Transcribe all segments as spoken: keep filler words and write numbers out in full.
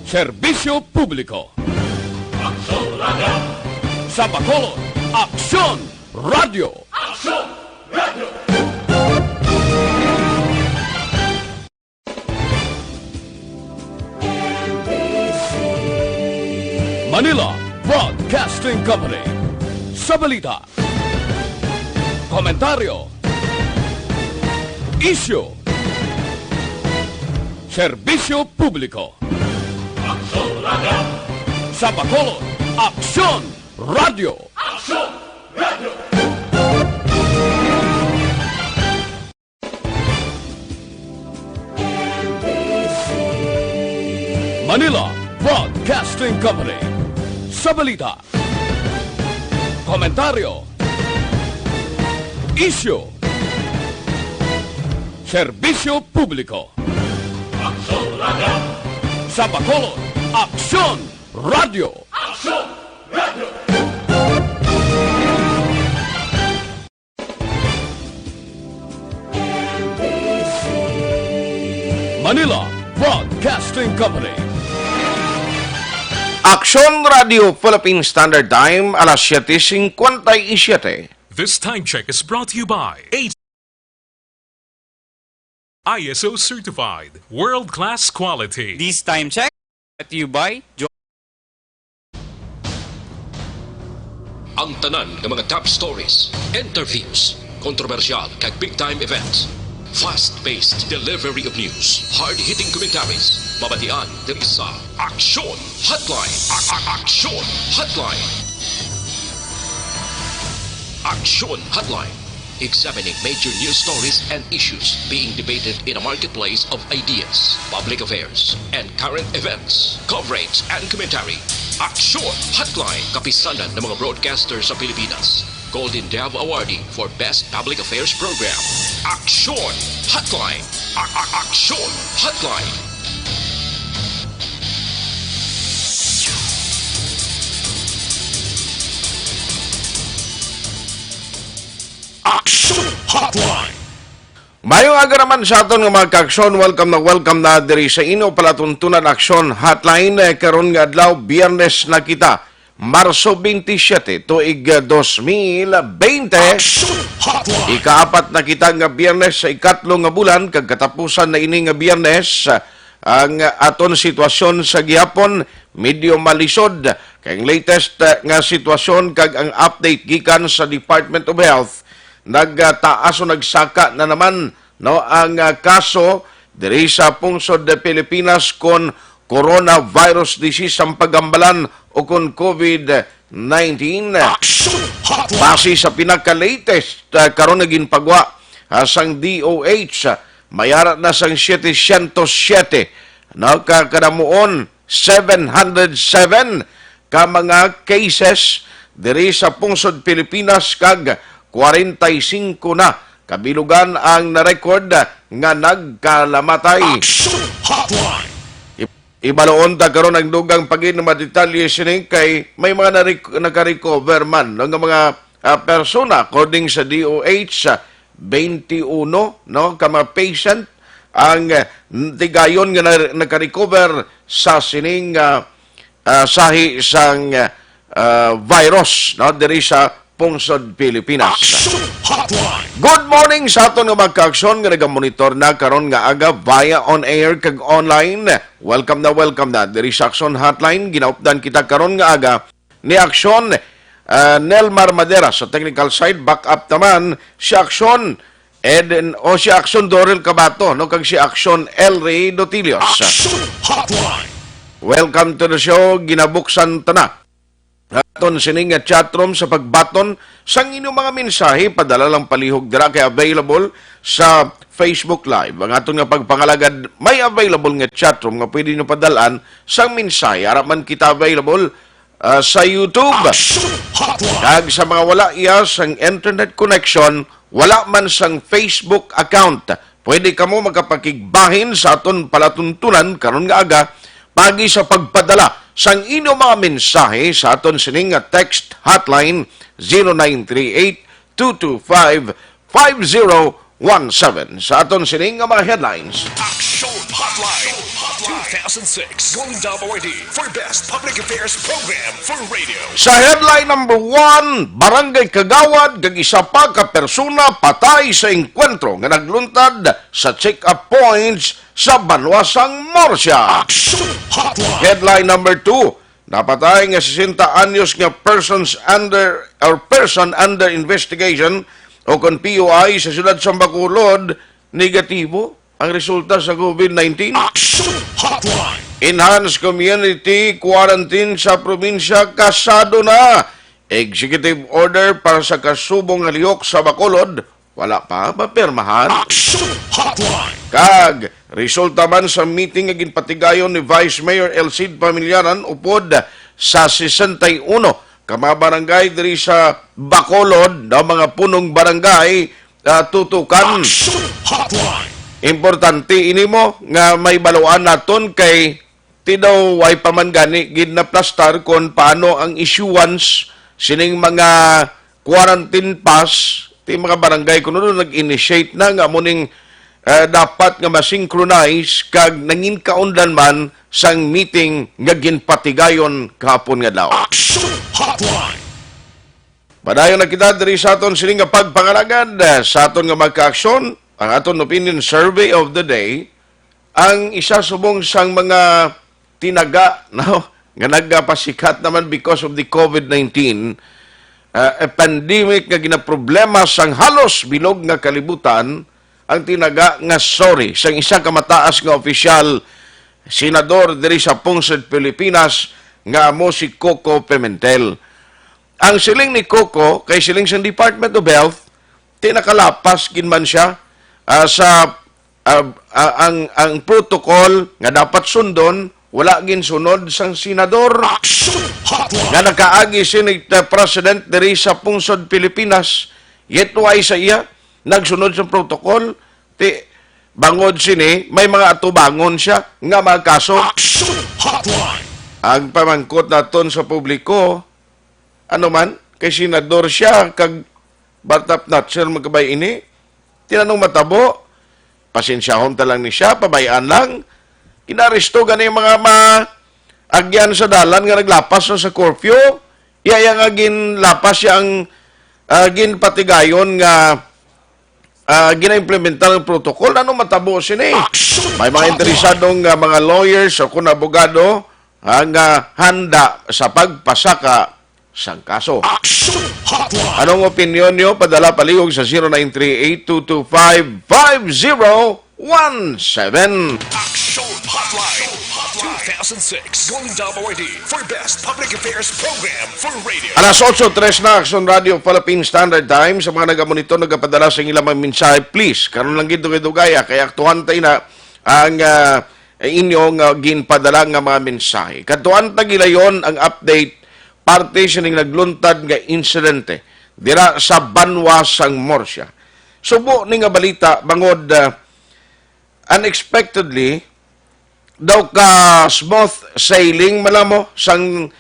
Serbisyo publiko. Aksyon Radio. Sa Bacolod, Aksyon Radio. Aksyon Radio. Manila Broadcasting Company. Sa balita, komentaryo, isyu, serbisyo publiko. Aksyon Radio. Sa Bacolod, Aksyon Radio. Aksyon Radio. Manila Broadcasting Company. Sa balita, komentaryo, isyu, serbisyo publiko. Aksyon Radio. Sa Bacolod, Aksyon Radio. Aksyon Radio. Manila Broadcasting Company. Aksyon Radio Philippine Standard Time, alas siete cincuenta y siete. This time check is brought to you by A I S O certified, world-class quality. This time check brought to you by Jo- Ang tanan nga mga top stories, interviews, kontrobersyal kag big time events, fast-paced delivery of news, hard-hitting commentaries, mabatian diri sa Aksyon Hotline. A- a- Aksyon Hotline. Aksyon Hotline. Examining major news stories and issues being debated in a marketplace of ideas, public affairs, and current events, coverage and commentary. Aksyon Hotline, kapisanan ng mga broadcaster sa Pilipinas. Golden Dove Awardee for Best Public Affairs Program. Aksyon Hotline. A- a- Aksyon Hotline. Aksyon Hotline. Mayong aga naman sa aton nga mga kaaksyon. Welcome na welcome na diri sa inyo palatuntunan Aksyon Hotline. Eh, karon nga adlaw, Biyernes na kita, Marso twenty-seven, tuig, eh, dos mil bente. Aksyon Hotline. Ikaapat na kita nga Biyernes sa ikatlo nga bulan, kag katapusan na ini nga Biyernes. Ang aton sitwasyon sa gihapon medyo malisod. Kay ang latest, eh, nga sitwasyon kag ang update gikan sa Department of Health, nagtaas o nagsaka na naman, no, ang, ah, kaso diri sa pungsod de Pilipinas kon coronavirus disease ang pagambalan o kon COVID nineteen. Action Hotline. Base sa pinaka-latest, ah, karon nga ginpagwa, ah, sang D O H, ah, may ara na sang setecientos siyete, no, ka kadamuon, seven hundred seven ka mga cases diri sa pungsod Pilipinas, kag kwarenta y singko na kabilugan ang na-record nga nagkalamatay. Action Hotline. I-, ibaloon ta karon ang dugang pa gid nga mga detalye sini, kay may mga na-rec-, naka-recover man, no, nga mga, ah, persona, according sa D O H, ah, twenty-uno, no, ka mga patient ang, eh, tigayon nga na-, naka-recover sa sining, ah, ah, sahi sang, ah, virus, no, diri sa pungsod Pilipinas. Action Hotline. Good morning sa aton nga mga kaaksyon nga nagamonitor na karon nga aga via on air kag online. Welcome na welcome na diri sa Action Hotline. Ginaupdan kita karon nga aga ni Aksyon, ah, Nelmar Madera sa technical side, back up naman si Aksyon Eden, o si Aksyon Dorel Cabato, no, kag si Aksyon Elry Dotilios. Action Hotline. Welcome to the show. Ginabuksan ta na aton sining nga chat room sa pagbaton sang inyong mga mensahe. Padala lang palihog dira kay available sa Facebook Live ang aton nga pagpangalagad. May available nga chat room nga pwede nyo padalaan sang mensahe. Ara man kita available, ah, sa YouTube. Action Hotline. Kag sa mga wala iya sang internet connection, wala man sang Facebook account, pwede kamo makapakigbahin sa aton palatuntunan karon nga aga paagi sa pagpadala sang inyong mga mensahe sa aton sining nga text hotline, zero nine three eight, two two five, five zero one seven. Sa aton sining nga mga headlines. Action Hotline. two thousand six Golden Dome Awardee for Best Public Affairs Program for Radio. Sa headline number one, Barangay Kagawad kag isa pa ka persona patay sa engkwentro nga nagluntad sa check-up points sa banwa sang Murcia. Action Hotline. Headline number two, napatay nga sesenta anyos nga persons under or person under investigation o kon P U I sa siyudad sa Bacolod, negatibo ang resulta sa COVID nineteen. Action Hotline. Enhanced community quarantine sa probinsya kasado na. Executive order para sa kasubong nga lihok sa Bacolod, wala pa mapirmahan. Action Hotline. Kag resulta man sa meeting nga ginpatigayon ni Vice Mayor El Cid Pamilyaran upod sa sesenta y uno ka mga barangay diri sa Bacolod, no, mga punong barangay, ah, tutukan. Action Hotline. Importante ini mo nga may baluan naton kay ti daw way pa man gani gid naplastar kon paano ang issuance sining mga quarantine pass ti mga barangay kuno nag-initiate na nga amo ning, eh, dapat nga ma-synchronize kag nangin kaundan man sang meeting nga ginpatigayon kahapon nga adlaw. Action Hotline. Padayon na kita diri sa aton sini nga pagpangalagad, eh, sa aton nga magkaaksyon, ang aton opinion survey of the day, ang isa subong sang mga tinaga, no, nga nagapasikat naman because of the COVID nineteen, uh, a pandemic nga ginaproblema sang halos bilog nga kalibutan, ang tinaga nga sorry sang isa ka mataas nga opisyal, senador diri sa Pungsod Pilipinas, nga amo si Coco Pimentel. Ang siling ni Coco, kay siling sang Department of Health, ti nakalapas gid man siya, ah, sa, ah, ah, ang ang protocol nga dapat sundon wala ginsunod sang senador Action Hotline. nga nakaagi Senate President diri sa Pungsod Pilipinas, yet way sa iya nagsunod sa protocol, ti bangod sini may mga atubangon siya nga mga kaso. Action Hotline. Ang pamangkot naton sa publiko, ano man, kay senador siya kag batap natural magkabay ini, tinanong matabo, pasensyahon ta lang ni siya, pabayaan lang. Ginaresto gani ang mga maagyan sa dalan nga naglapas na sa curfew. Iya, iya nga ginlapas siya ang, ah, ginpatigayon nga, ah, ginaimplementar ang protocol. Ano matabo sini? Action May mga interesadong, ah, mga lawyers o kung abogado, ah, nga handa sa pagpasaka sang kaso. Action Hotline. Anong opinyon nyo? Padala palihog sa zero nine three eight two two five five zero one seven. Action Hotline. two thousand six Golden Dome Awardee for Best Public Affairs Program for Radio. Alas otso tres na, Action Radio Philippine Standard Time. Sa mga nagamonitor, nagapadala sa ilang mga mensahe, please, karon lang gid dugay-dugay, ah, kay aktuhan tayo na ang, ah, inyong, ah, ginpadala nga mga mensahe. Katuan ta gilayon ang update parte sining nagluntad nga insidente dira sa banwa sang Murcia. Subo ni nga balita bangod, ah, unexpectedly daw ka smooth sailing malamo sang,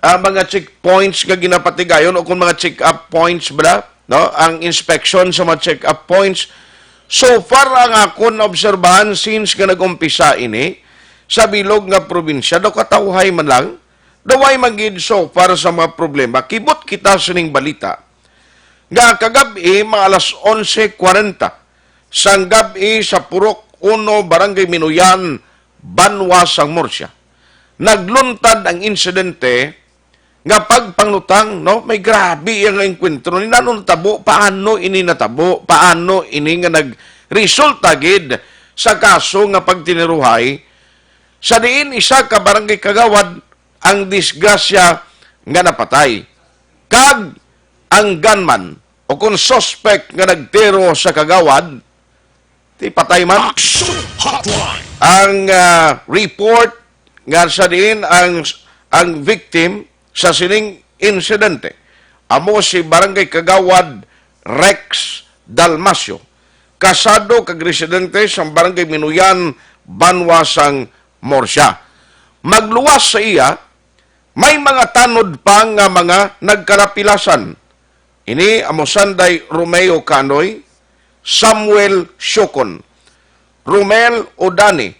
ah, mga checkpoints nga ginapatigayon o kung mga check-up points bala, no, ang inspection sa mga check-up points. So far ang akon obserbahan since nga nag-umpisa ini sa bilog nga probinsya, daw katawhay man lang, daw way man gid so far sa mga problema. Kibot kita sining balita nga kagab-i mga alas onse kwarenta sang gab-i sa Purok Uno, Barangay Minuyan, Banwa sang Murcia, nagluntad ang insidente nga pagpangutang, no? May grabe iya nga engkwentro ni, nano natabo, paano ini natabo, paano ini nga nagresulta gid sa kaso nga pagtiniruhay sa diin isa ka barangay kagawad ang disgrasya nga napatay, kag ang gunman o kung suspect nga nagtiro sa kagawad, ti patay man. Action Hotline. Ang, ah, report nga sa diin ang ang victim sa sining insidente amo si Barangay Kagawad Rex Dalmasio, kasado kag residente sa Barangay Minuyan, Banwa sang Murcia. Magluwas sa iya, may mga tanod pa nga mga nagkalapilasan. Ini amo sanday Romeo Canoy, Samuel Siocon, Romel Odani,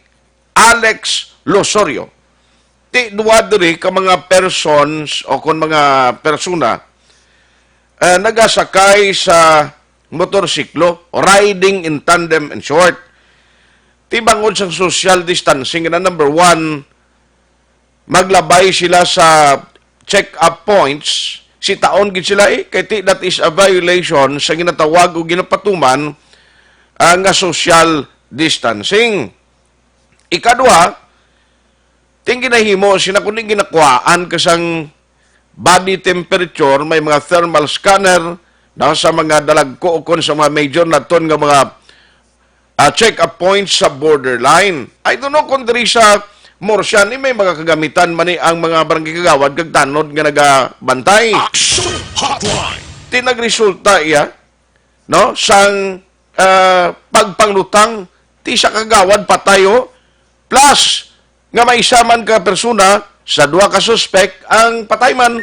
Alex Losorio. Ti duwa diri ka mga persons o kon mga persona, eh, nagasakay sa motorsiklo, riding in tandem, in short. Ti bangod sa social distancing na number one, maglabay sila sa check-up points, sitaon gid sila, eh, kay ti, that is a violation sa ginatawag o ginapatuman, ah, nga social distancing. Ikaduha, ting ginahimo sila kundi ginakuhaan ka sang body temperature, may mga thermal scanner na sa mga dalagko o kon sa mga major naton nga mga, ah, check-up points sa borderline. I don't know kung diri sa Murcia ni may mga kagamitan man ni ang mga barangay kagawad kag tanod nga nagabantay. Action Hotline. Ti nagresulta iya, no, sang, ah, pagpanglutang ti sa kagawad patay, oh. Plus, nga may isa man ka persona sa duha ka suspek ang patay man.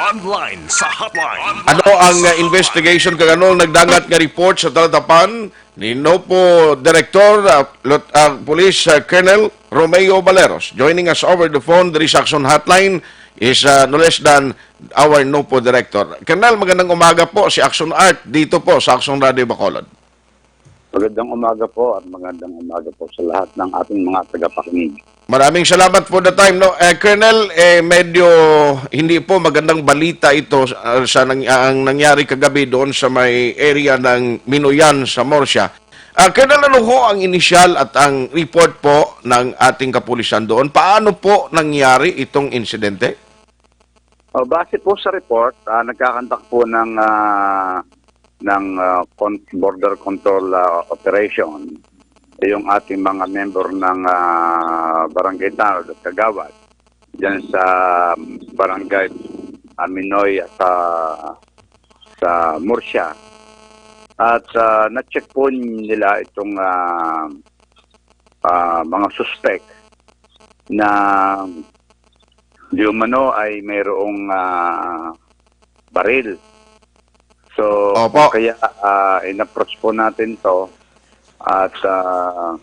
Online sa hotline. Ano ang, uh, investigation kag ano ang nagdangat nga report sa talatapan ni NOPO Director, uh, Lut-, uh, Police, uh, Colonel Romeo Baleros? Joining us over the phone diri sa Action Hotline is, uh, no less than our NOPO Director. Colonel, magandang umaga po, si Action Art dito po sa Action Radio Bacolod. Magandang umaga po at magandang umaga po sa lahat ng ating mga tagapakinig. Maraming salamat for the time, no? Eh, Colonel, eh, medyo hindi po magandang balita ito, ah, sa nang-, ang nangyari kagabi doon sa may area ng Minuyan sa Murcia. Ah, Colonel, ano ho ang inisyal at ang report po ng ating kapulisan doon? Paano po nangyari itong insidente? O, base po sa report, ah, nagkakandak po ng, ah, ng, ah, con-, border control, ah, operation yung ating mga member ng, ah, barangay tanod at kagawad diyan sa barangay, ah, Minoy at sa, sa Murcia. At, ah, na-check po nila itong, ah, ah, mga suspek na di umano ay mayroong, ah, baril. So, Opo. Kaya, ah, in-approach po natin 'to at, ah,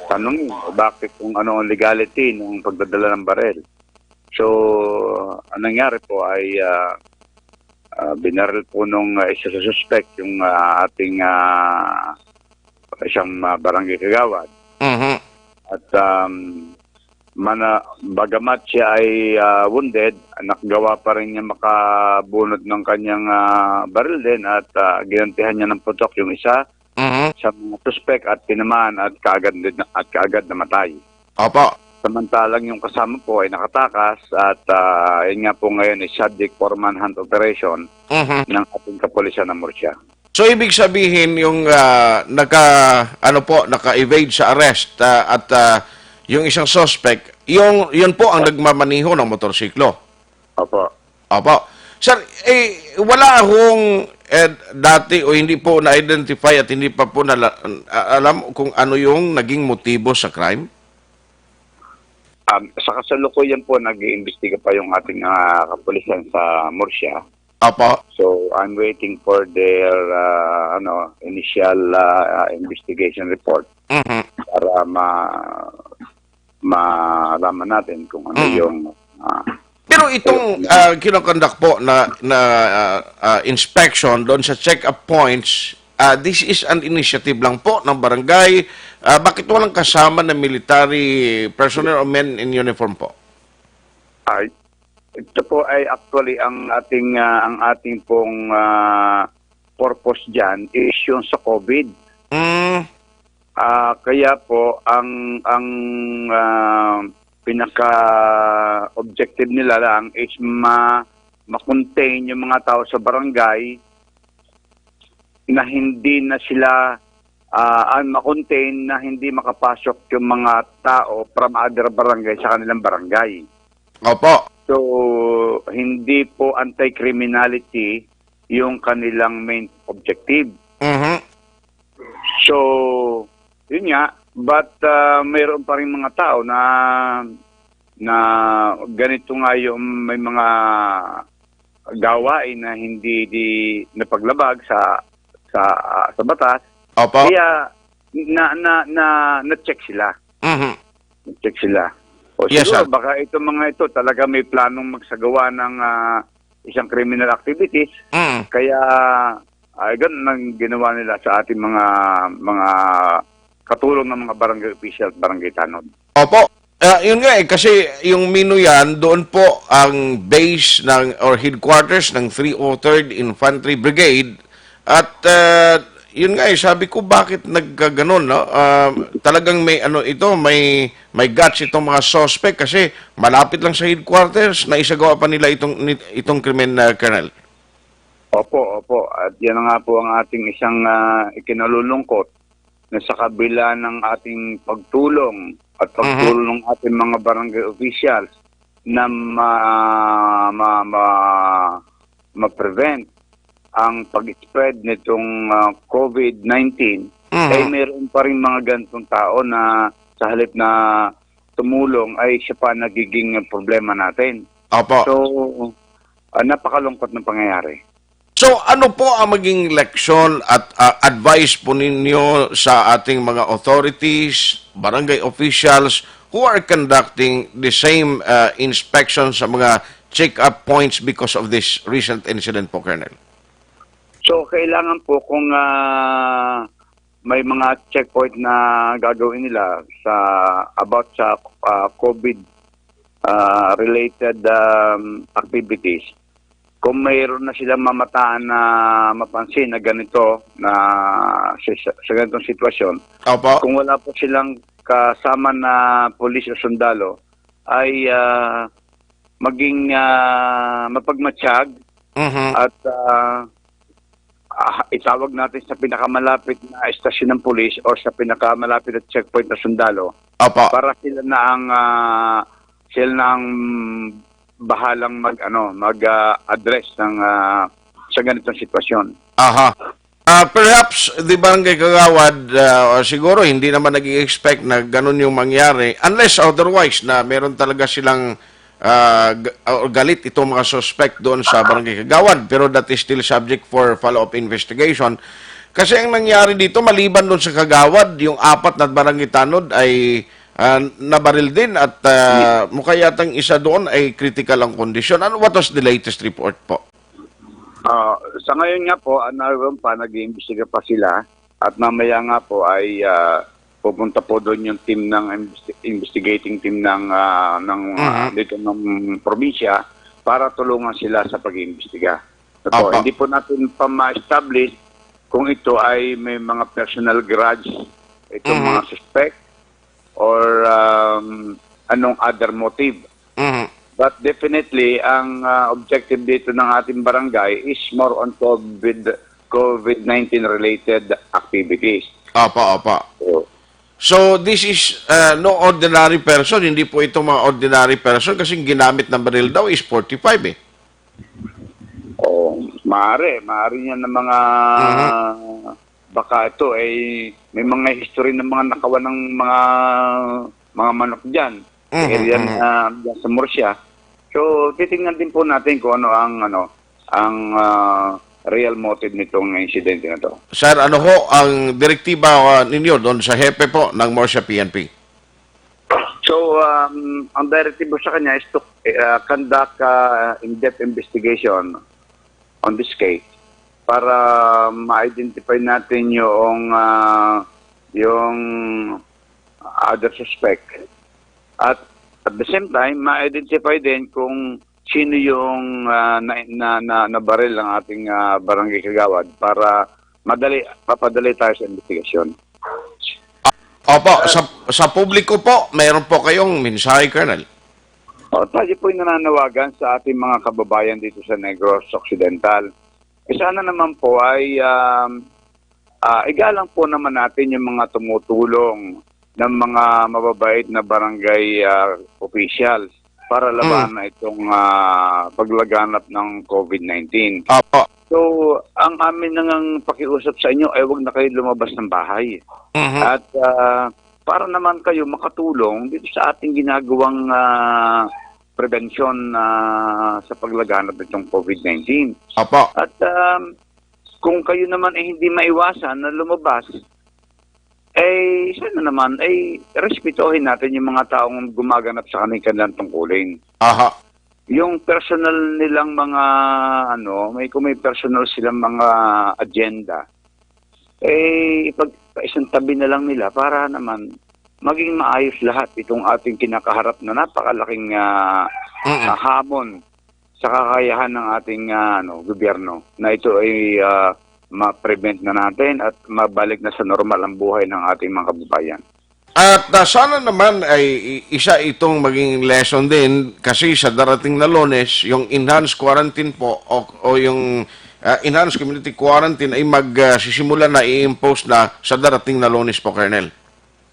tanungin bakit, kung ano ang legality ng pagdadala ng baril. So, ang nangyari po ay, ah, ah, binaril po nung, ah, isa sa suspect yung, ah, ating, ah, isang, ah, barangay kagawad. Mhm. At, um, mana-, bagamat siya ay, ah, wounded, nakagawa pa rin niya makabunot ng kanyang, ah, baril din at, ah, ginantihan niya ng putok yung isa Mhm. sa mga suspek at tinamaan at kaagad din, at kaagad namatay. Opo. Samantalang yung kasama po ay nakatakas at, ah, yun nga po ngayon is subject for manhunt operation Mhm. ng ating kapulisan ng Murcia. So, ibig sabihin, yung, ah, naka, ano po, naka-evade sa arrest, ah, at, ah, yung isang suspect, yung, yun po ang nagmamaniho ng motorsiklo. Opo. Opo. Sir, eh, wala akong, eh, dati o hindi po na-identify at hindi pa po nala-, a-, alam kung ano yung naging motibo sa crime? Um, sa kasalukuyan po, nag-iimbestiga pa yung ating, ah, kapulisan sa Murcia. Opo. So, I'm waiting for their, ah, ano, initial, ah, investigation report Mhm. para ma-, malaman natin kung ano Mm. yung, ah, Pero itong, yung ah, kinokonduct po na, na, ah, ah, inspection doon sa check-up points, ah, this is an initiative lang po ng barangay. Ah, bakit walang kasama ng military personnel o men in uniform po? Ay, ito po ay actually ang ating, ah, ang ating pong, ah, purpose diyan is yung sa COVID. Mm. Ah, kaya po ang, ang, ah, pinaka-objective nila lang is ma-, ma-contain yung mga tao sa barangay na hindi na sila, ah, ah, ma-contain na hindi makapasok yung mga tao from other barangay sa kanilang barangay. Opo. So, hindi po anti-criminality yung kanilang main objective. Mhm. So, yun nga, but, ah, mayroon pa rin mga tao na, na ganito nga yung may mga gawain na hindi di napaglabag sa, sa, ah, sa batas. Opo. Kaya, na, na, na, na-check sila. Mhm. Na-check sila. O Yes, siguro, sir. baka itong mga ito talaga may planong magsagawa ng, ah, isang criminal activities. Mm. Kaya, ay, ganun ang ginawa nila sa ating mga, mga katulong ng mga barangay official at barangay tanod. Opo. Ah, yun nga eh, kasi yung Minuyan, doon po ang base ng, or headquarters ng three oh third Infantry Brigade. At, ah, yun nga eh, sabi ko, bakit nagkaganon, no? Ah, talagang may, ano ito, may, may guts itong mga suspect kasi malapit lang sa headquarters na isagawa pa nila itong, itong krimen, ah, Colonel. Opo, opo. At yan na nga po ang ating isang, ah, ikinalulungkot na sa kabila ng ating pagtulong at Mhm. pagtulong ng ating mga barangay officials na ma-, ma-, ma-, ma-prevent ang pag-spread nitong, ah, covid nineteen, Mhm. ay mayroon pa rin mga ganitong tao na sa halip na tumulong ay siya pa nagiging problema natin. Opo. So, ah, napakalungkot ng pangyayari. So, ano po ang maging leksyon at, ah, advice po ninyo sa ating mga authorities, barangay officials who are conducting the same, ah, inspection sa mga check-up points because of this recent incident po, Colonel? So, kailangan po kung, ah, may mga checkpoint na gagawin nila sa, about sa, ah, covid, ah, related, um, activities, kung mayroon na silang mamataan na mapansin na ganito, na sa, sa ganitong sitwasyon, Opo. kung wala po silang kasama na pulis o sundalo, ay, ah, maging, ah, mapagmatsyag Mhm. at, ah, ah, itawag natin sa pinakamalapit na estasyon ng pulis or sa pinakamalapit na checkpoint na sundalo Opo. para sila na ang, ah, sila na ang bahalang mag, ano, mag, ah, address ng, ah, sa ganitong sitwasyon. Aha. Ah, perhaps, the barangay kagawad, ah, siguro hindi naman nag-i-expect na ganun yung mangyari unless otherwise na meron talaga silang, ah, g-, or galit itong mga suspect doon sa barangay kagawad, pero that is still subject for follow-up investigation. Kasi ang nangyari dito, maliban doon sa kagawad, yung apat na barangay tanod ay, ah, nabaril din at, ah, mukha yatang isa doon ay critical ang kondisyon. Ano, what was the latest report po? Ah, sa ngayon nga po, ah, naroon pa, nag-iimbestiga pa sila at mamaya nga po ay, ah, pupunta po doon yung team ng investi-, investigating team ng, ah, ng, ah, Mhm. dito ng probinsya para tulungan sila sa pag-iimbestiga. Ito, Opo. hindi po natin pa ma-establish kung ito ay may mga personal grudge itong Mhm. mga suspect or, um, anong other motive. Mhm. But definitely, ang, ah, objective dito ng ating barangay is more on covid, covid nineteen related activities. Opo, opo. So, So, this is, uh, no ordinary person. Hindi po ito mga ordinary person kasi ang ginamit na baril daw is forty-five eh. Oh, maaari, maaari niya na mga, Mhm. baka ito ay may mga history ng mga nakawan ng mga, mga manok diyan sa Mhm, area mhm. na diyan sa Murcia. So, titingnan din po natin kung ano ang, ano, ang, ah, real motive nitong insidente na to. Sir, ano ho ang direktiba, ah, ninyo doon sa hepe po ng Murcia P N P? So, um, ang directive po sa kanya is to, uh, conduct, uh, in-depth investigation on this case para ma-identify natin yung, uh, yung other suspect. At at the same time, ma-identify din kung sino yung, uh, na, na, na, nabaril ng ating, uh, barangay kagawad para madali, mapadali tayo sa investigasyon. Opo, sa, sa publiko po, mayroon po kayong mensahe, Colonel? O, tayo po'y nananawagan sa ating mga kababayan dito sa Negros Occidental. Eh, sana naman po ay, um, ah, igalang po naman natin yung mga tumutulong ng mga mababait na barangay, ah, officials para labanan itong, ah, paglaganap ng covid nineteen. Opo. So, ang amin nang pakiusap sa inyo ay huwag na kayo lumabas ng bahay. Mhm. At, ah, para naman kayo makatulong dito sa ating ginagawang, ah, prevensyon, ah, sa paglaganap nitong covid nineteen. Opo. At, um, kung kayo naman ay hindi maiwasan na lumabas, Eh, sana naman, eh, respetuhin natin yung mga taong gumaganap sa kanilang tungkulin. Aha. Yung personal nilang mga, ano, may, kung may personal silang mga agenda, eh, ipag-, paisantabi na lang nila para naman maging maayos lahat itong ating kinakaharap na napakalaking, ah, Mm-mm. ah, hamon sa kakayahan ng ating, ah, ano, gobyerno na ito ay, ah, ma-prevent na natin at mabalik na sa normal ang buhay ng ating mga kababayan. At, ah, sana naman ay i-, isa itong maging lesson din kasi sa darating na Lunes, yung enhanced quarantine po o, o yung, ah, enhanced community quarantine ay mag, ah, sisimula na, i-impose na sa darating na Lunes po, Colonel.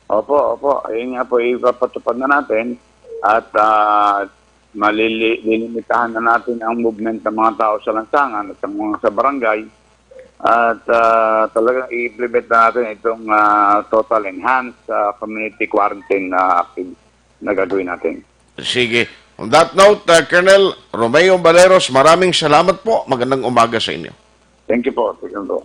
Opo, opo. Ayun nga po, ipapatupad na natin at, ah, malili-, lilimitahan na natin ang movement ng mga tao sa lansangan at sa mga sa barangay. At, ah, talagang i-implement na natin itong, ah, total enhanced, ah, community quarantine na active na gagawin natin. Sige. On that note, uh, Colonel Romeo Baleros, maraming salamat po. Magandang umaga sa inyo. Thank you po. Thank you po.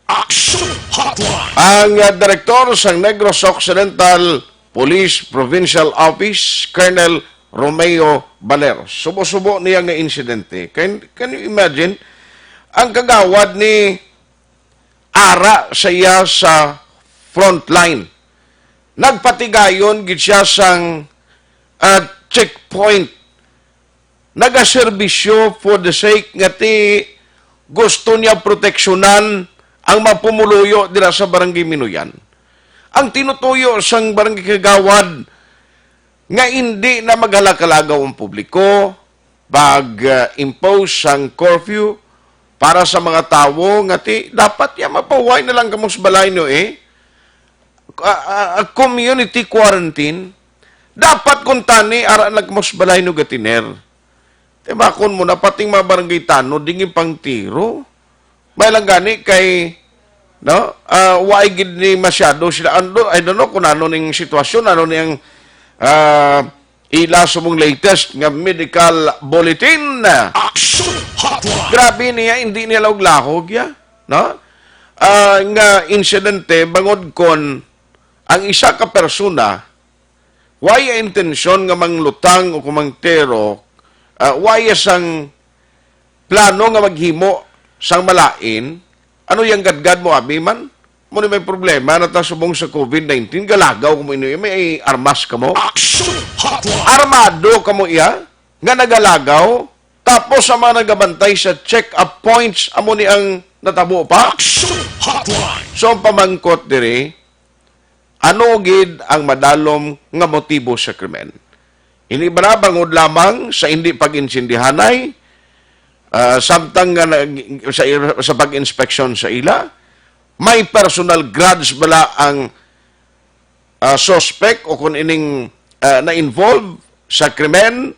Action Hotline. Ang, uh, direktor sa Negros Occidental Police Provincial Office, Colonel Romeo Baleros. Subo-subo niya nga insidente. Can, can you imagine? Ang kagawad ni ara sa iya sa frontline. Nagpatigayon gid siya sang, ah, checkpoint. Nagaserbisyo for the sake nga ti gusto niya proteksyonan ang mga pumuluyo dira sa Barangay Minuyan. Ang tinutuyo sang barangay kagawad nga indi na maghalakalaga ang publiko, pag, ah, impose sang curfew para sa mga tawo nga ti, dapat ya mapahuway na lang kamo sa balay nyo, eh. Ah, ah, ah, community quarantine, dapat kuntani ara lang kamo sa balay nyo gatiner. Tibakon mo na, pati mga barangay tanod, di ginpangtiro. May lang gani kay, no? Ah, why gid ni masyado sila? Ano, I don't know kung ano ning sitwasyon, ano ni ang, ah, ila subong latest nga medical bulletin. Action Hotline. Grabe niya, hindi niya lahog-lahog ya, no? Ah, nga insidente bangod kon ang isa ka persona way intensyon nga manglutang o kumangtero, ah, way sang plano nga maghimo sang malain, ano yang gadgad mo, abi man? Mo ni may problema na ta subong sa covid nineteen, galagaw kamo ini, may armas kamo? Action Hotline. Armado kamo iya nga nagalagaw, tapos ang mga nagabantay sa check-up points, amo ni ang natabo pa? Action Hotline. So, ang pamangkot diri, ano gid ang madalom nga motibo sa krimen? Ini ba na bangod lamang sa hindi pag-insindihanay, ah, samtang nga nag-, sa, sa pag-inspeksyon sa ila? May personal grudge bala ang, ah, suspect o kung ining, ah, na-involve sa krimen?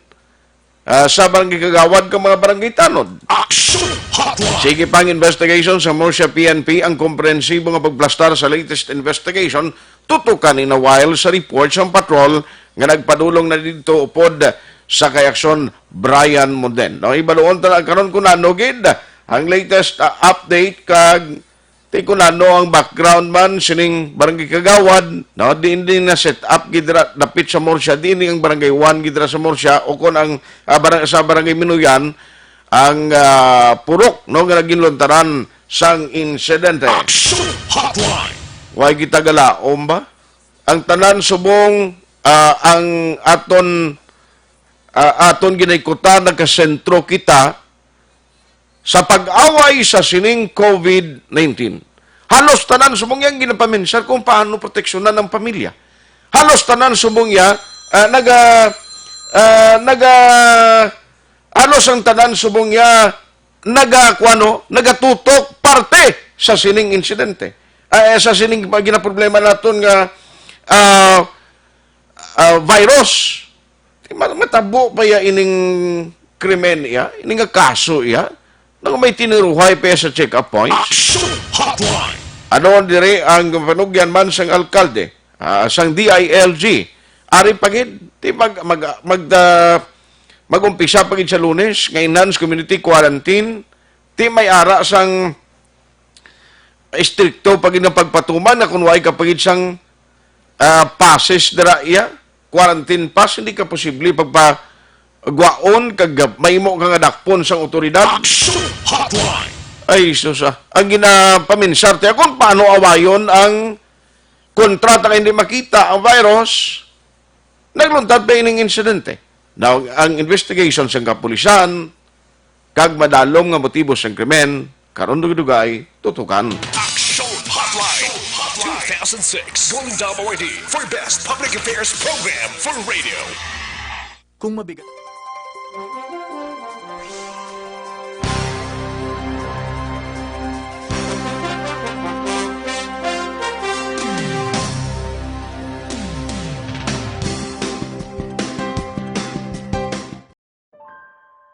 Ah, sa barangay kagawad kag mga barangay tanod. Action Hotline. Sige pang investigation sa Murcia P N P ang komprehensibo nga pagplastar sa latest investigation tutukan ni Nawile sa report sa patrol nga nagpadulong na didto upod sa kay Aksyon Brian Monden. No, ibaluon ta na karon kung ano gid ang latest, ah, update kag Ti kun ano ang background man sining barangay kagawad, no? Diin din na set up gid dira dapit sa Murcia, diin ang barangay one gid dira sa Murcia, o kun ang, ah, barang-, sa barangay Minuyan ang, ah, purok, no, nga naginluntaran sang insidente. Action Hotline. Way kita galaom ba? Ang tanan subong, ah, ang aton, ah, aton ginaykutan, nakasentro kita sa pag-away sa sining covid nineteen. Halos tanan subong iya ang ginapaminsar kung paano proteksyonan ang pamilya. Halos tanan subong iya, ah, naga-, ah, naga-, halos ang tanan subong iya naga-, kuwano, nagatutok parte sa sining insidente. Ah, eh, sa sining ginaproblema naton nga, ah, ah, virus. Di man matabo pa iya ining krimen iya, ining nga kaso iya, nga may tiniruhay pa iya sa check-up points. Action Hotline. Ano diri ang panugyan man sang alkalde, ah, sang D I L G? Ari pa gid, ti mag, mag, mag, ah, mag-umpisa pa gid sa Lunes nga enhanced community quarantine, ti may ara sang estrikto pa gid nga pagpatuman na kung way ka pa gid sang, ah, passes dira iya, quarantine pass, hindi ka posible pagpagwaon kag mahimo ka nga dakpon sang awtoridad. Action Hotline. Ay, sus, ah. Ang ginapaminsar tiya kung paano awayon ang kontra ta kay hindi makita ang virus, nagluntad pa ining insidente. Now, ang investigation sang kapulisan kag madalom nga motibo sang krimen, karon dugay-dugay, tutukan. Action Hotline, two thousand six Golden Dome Awardee for Best Public Affairs Program for Radio. Kung mabigat.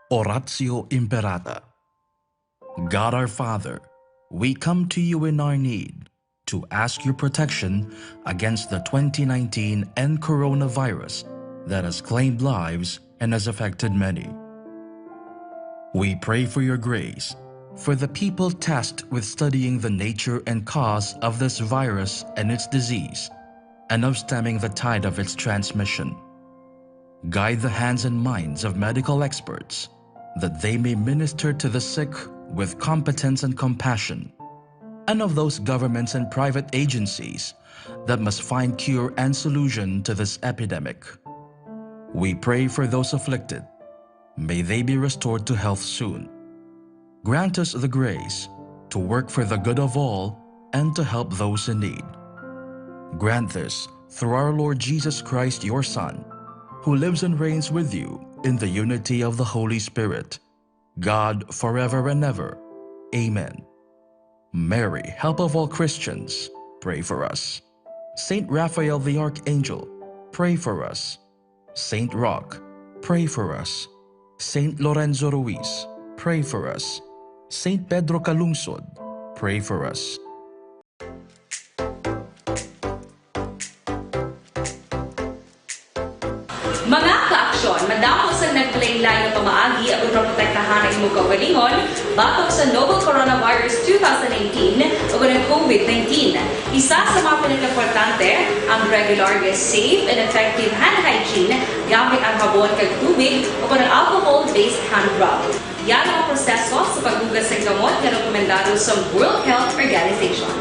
Oratio Imperata. God our Father, we come to you in our need to ask your protection against the twenty nineteen N coronavirus that has claimed lives and has affected many. We pray for your grace for the people tasked with studying the nature and cause of this virus and its disease, and of stemming the tide of its transmission. Guide the hands and minds of medical experts, that they may minister to the sick with competence and compassion, and of those governments and private agencies that must find cure and solution to this epidemic. We pray for those afflicted. May they be restored to health soon. Grant us the grace to work for the good of all and to help those in need. Grant this through our Lord Jesus Christ, your Son, who lives and reigns with you in the unity of the Holy Spirit, God, forever and ever. Amen. Mary, help of all Christians, pray for us. Saint Raphael the Archangel, pray for us. Saint Roch, pray for us. Saint Lorenzo Ruiz, pray for us. Saint Pedro Calungsod, pray for us. Mga ka-aksyon, madamo sang naglain-lain nga pamaagi agon maprotektahan ang imong kaugalingon batok sa novel coronavirus two thousand nineteen ug ang COVID nineteen. Isa sa mga pinakaimportante, ang regular nga safe and effective hand hygiene gamit ang habon kag tubig o kon ang alcohol-based hand rub. Yan ang proseso sa paghugas sang kamot nga rekomendado sa World Health Organization.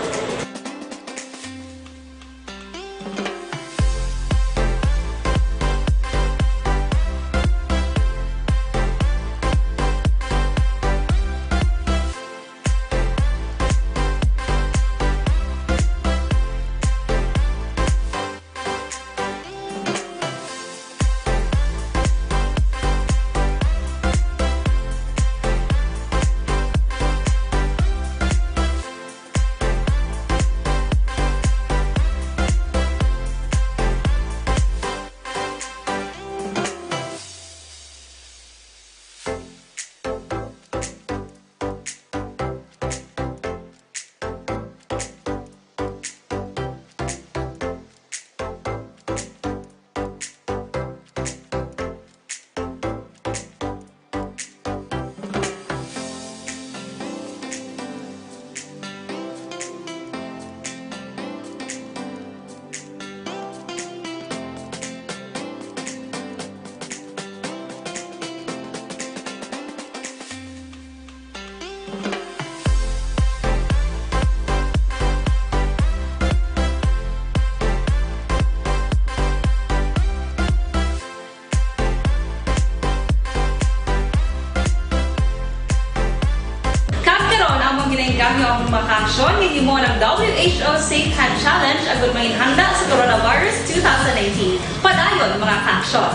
Kag karon, amon ginainggangyo ang mga kaaksyon nga gihimo ng W H O Safe Hand Challenge agud manginhanda sa coronavirus two thousand nineteen. Padayon, mga kaaksyon.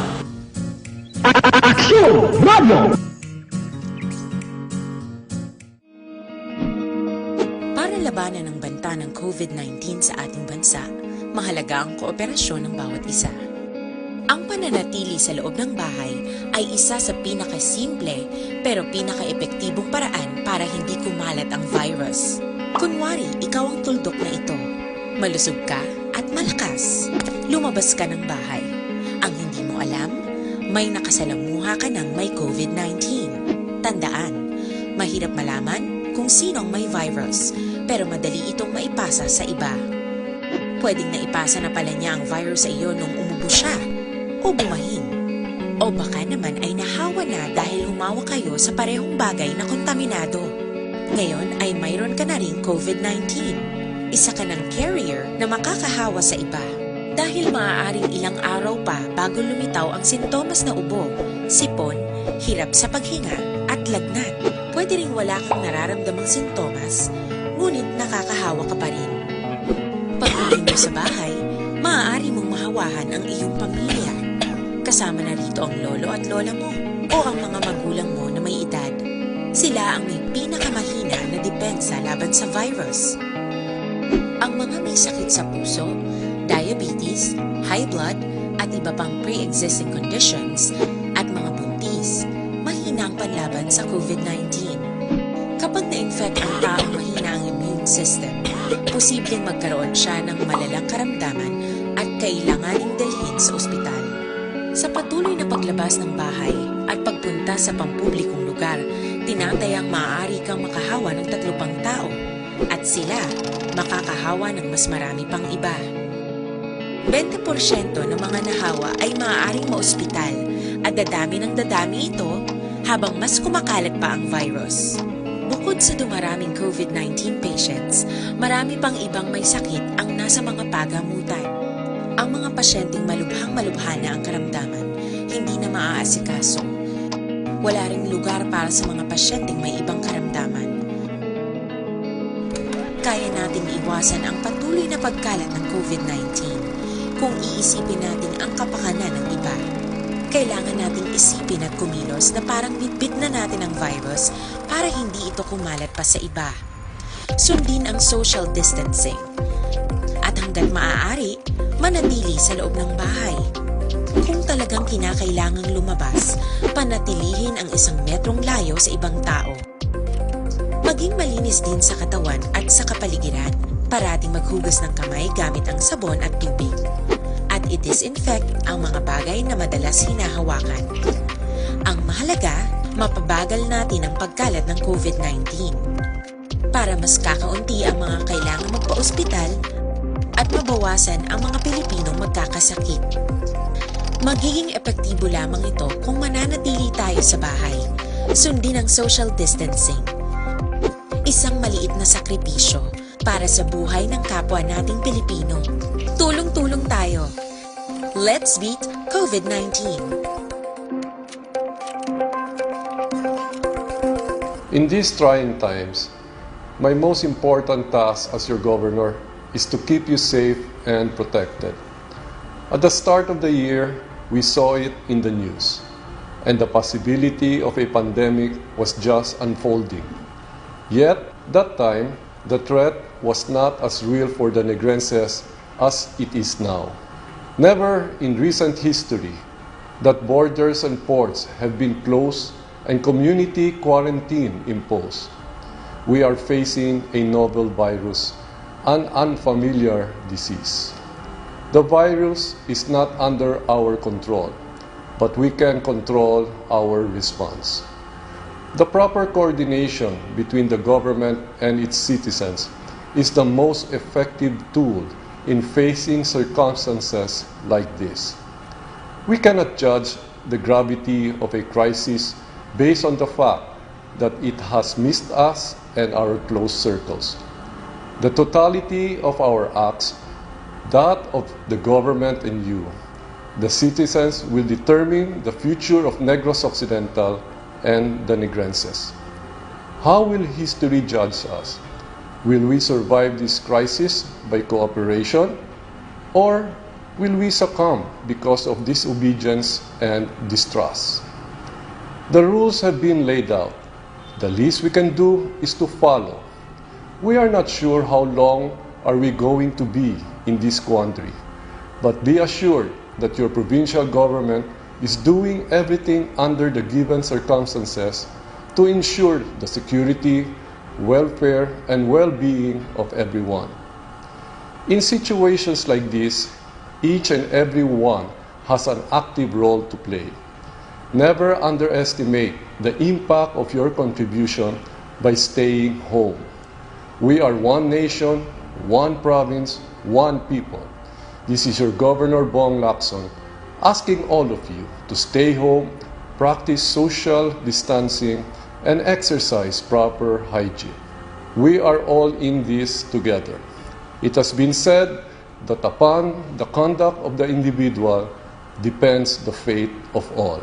Aksyon Radio! Para labanan ang banta ng COVID nineteen sa ating bansa, mahalaga ang kooperasyon ng bawat isa. Ang pananatili sa loob ng bahay ay isa sa pinakasimple pero pinakaepektibong paraan para hindi kumalat ang virus. Kunwari, ikaw ang tuldok na ito. Malusog ka at malakas. Lumabas ka ng bahay. Ang hindi mo alam, may nakasalamuha ka ng may COVID nineteen. Tandaan, mahirap malaman kung sino ang may virus. pero madali itong maipasa sa iba. Pwedeng naipasa na pala niya ang virus sa iyo nung umubo siya o bumahin. O baka naman ay nahawa na dahil humawak kayo sa parehong bagay na kontaminado. Ngayon ay mayroon ka na ring covid nineteen. Isa ka ng carrier na makakahawa sa iba. Dahil maaaring ilang araw pa bago lumitaw ang sintomas na ubo, sipon, hirap sa paghinga, at lagnat. Pwede ring wala kang nararamdamang sintomas, ngunit nakakahawa ka pa rin. Pag-uwi mo sa bahay, maaari mong mahawahan ang iyong pamilya. Kasama na rito ang lolo at lola mo o ang mga magulang mo na may edad. Sila ang may pinakamahina na depensa laban sa virus. Ang mga may sakit sa puso, diabetes, high blood, at iba pang pre-existing conditions, at mga buntis, mahina ang panlaban sa covid nineteen. Kapag na-infect ang taong mahina ang immune system, posibleng magkaroon siya ng malalang karamdaman at kailanganing dalhin sa ospital. Sa patuloy na paglabas ng bahay at pagpunta sa pampublikong lugar, tinatayang maaari kang makahawa ng tatlo pang tao, at sila makakahawa ng mas marami pang iba. Twenty porsyento ng mga nahawa ay maaaring maospital, at dadami ng dadami ito habang mas kumakalat pa ang virus. Bukod sa dumaraming covid nineteen patients, marami pang ibang may sakit ang nasa mga pagamutan. Ang mga pasyenteng malubhang-malubha na ang karamdaman, hindi na maaasikaso. Wala ring lugar para sa mga pasyenteng may ibang karamdaman. Kaya nating iwasan ang patuloy na pagkalat ng covid nineteen. Kung iisipin natin ang kapakanan ng iba, kailangan nating isipin at kumilos na parang bitbit na natin ang virus para hindi ito kumalat pa sa iba. Sundin ang social distancing. At hanggat maaari, manatili sa loob ng bahay. Kung talagang kinakailangang lumabas, panatilihin ang isang metrong layo sa ibang tao. Maging malinis din sa katawan at sa kapaligiran. Parating maghugas ng kamay gamit ang sabon at tubig. At i-disinfect ang mga bagay na madalas hinahawakan. Ang mahalaga, mapabagal natin ang pagkalat ng covid nineteen. Para mas kakaunti ang mga kailangang magpa-ospital at mabawasan ang mga Pilipinong magkakasakit. Magiging epektibo lamang ito kung mananatili tayo sa bahay. Sundin ang social distancing. Isang maliit na sakripisyo para sa buhay ng kapwa nating Pilipino. Tulong-tulong tayo. Let's beat covid nineteen. In these trying times, my most important task as your governor is to keep you safe and protected. At the start of the year, we saw it in the news, and the possibility of a pandemic was just unfolding. Yet, that time, the threat was not as real for the Negrenses as it is now. Never in recent history that borders and ports have been closed and community quarantine imposed. We are facing a novel virus, an unfamiliar disease. The virus is not under our control, but we can control our response. The proper coordination between the government and its citizens is the most effective tool in facing circumstances like this. We cannot judge the gravity of a crisis based on the fact that it has missed us and our close circles. The totality of our acts, that of the government and you, the citizens, will determine the future of Negros Occidental and the Negrenses. How will history judge us? Will we survive this crisis by cooperation, or will we succumb because of disobedience and distrust? The rules have been laid out. The least we can do is to follow. We are not sure how long are we going to be in this quandary, but be assured that your provincial government is doing everything under the given circumstances to ensure the security, welfare, and well-being of everyone. In situations like this, each and every one has an active role to play. Never underestimate the impact of your contribution by staying home. We are one nation, one province, one people. This is your Governor Bong Lacson asking all of you to stay home, practice social distancing, and exercise proper hygiene. We are all in this together. It has been said that upon the conduct of the individual depends the fate of all.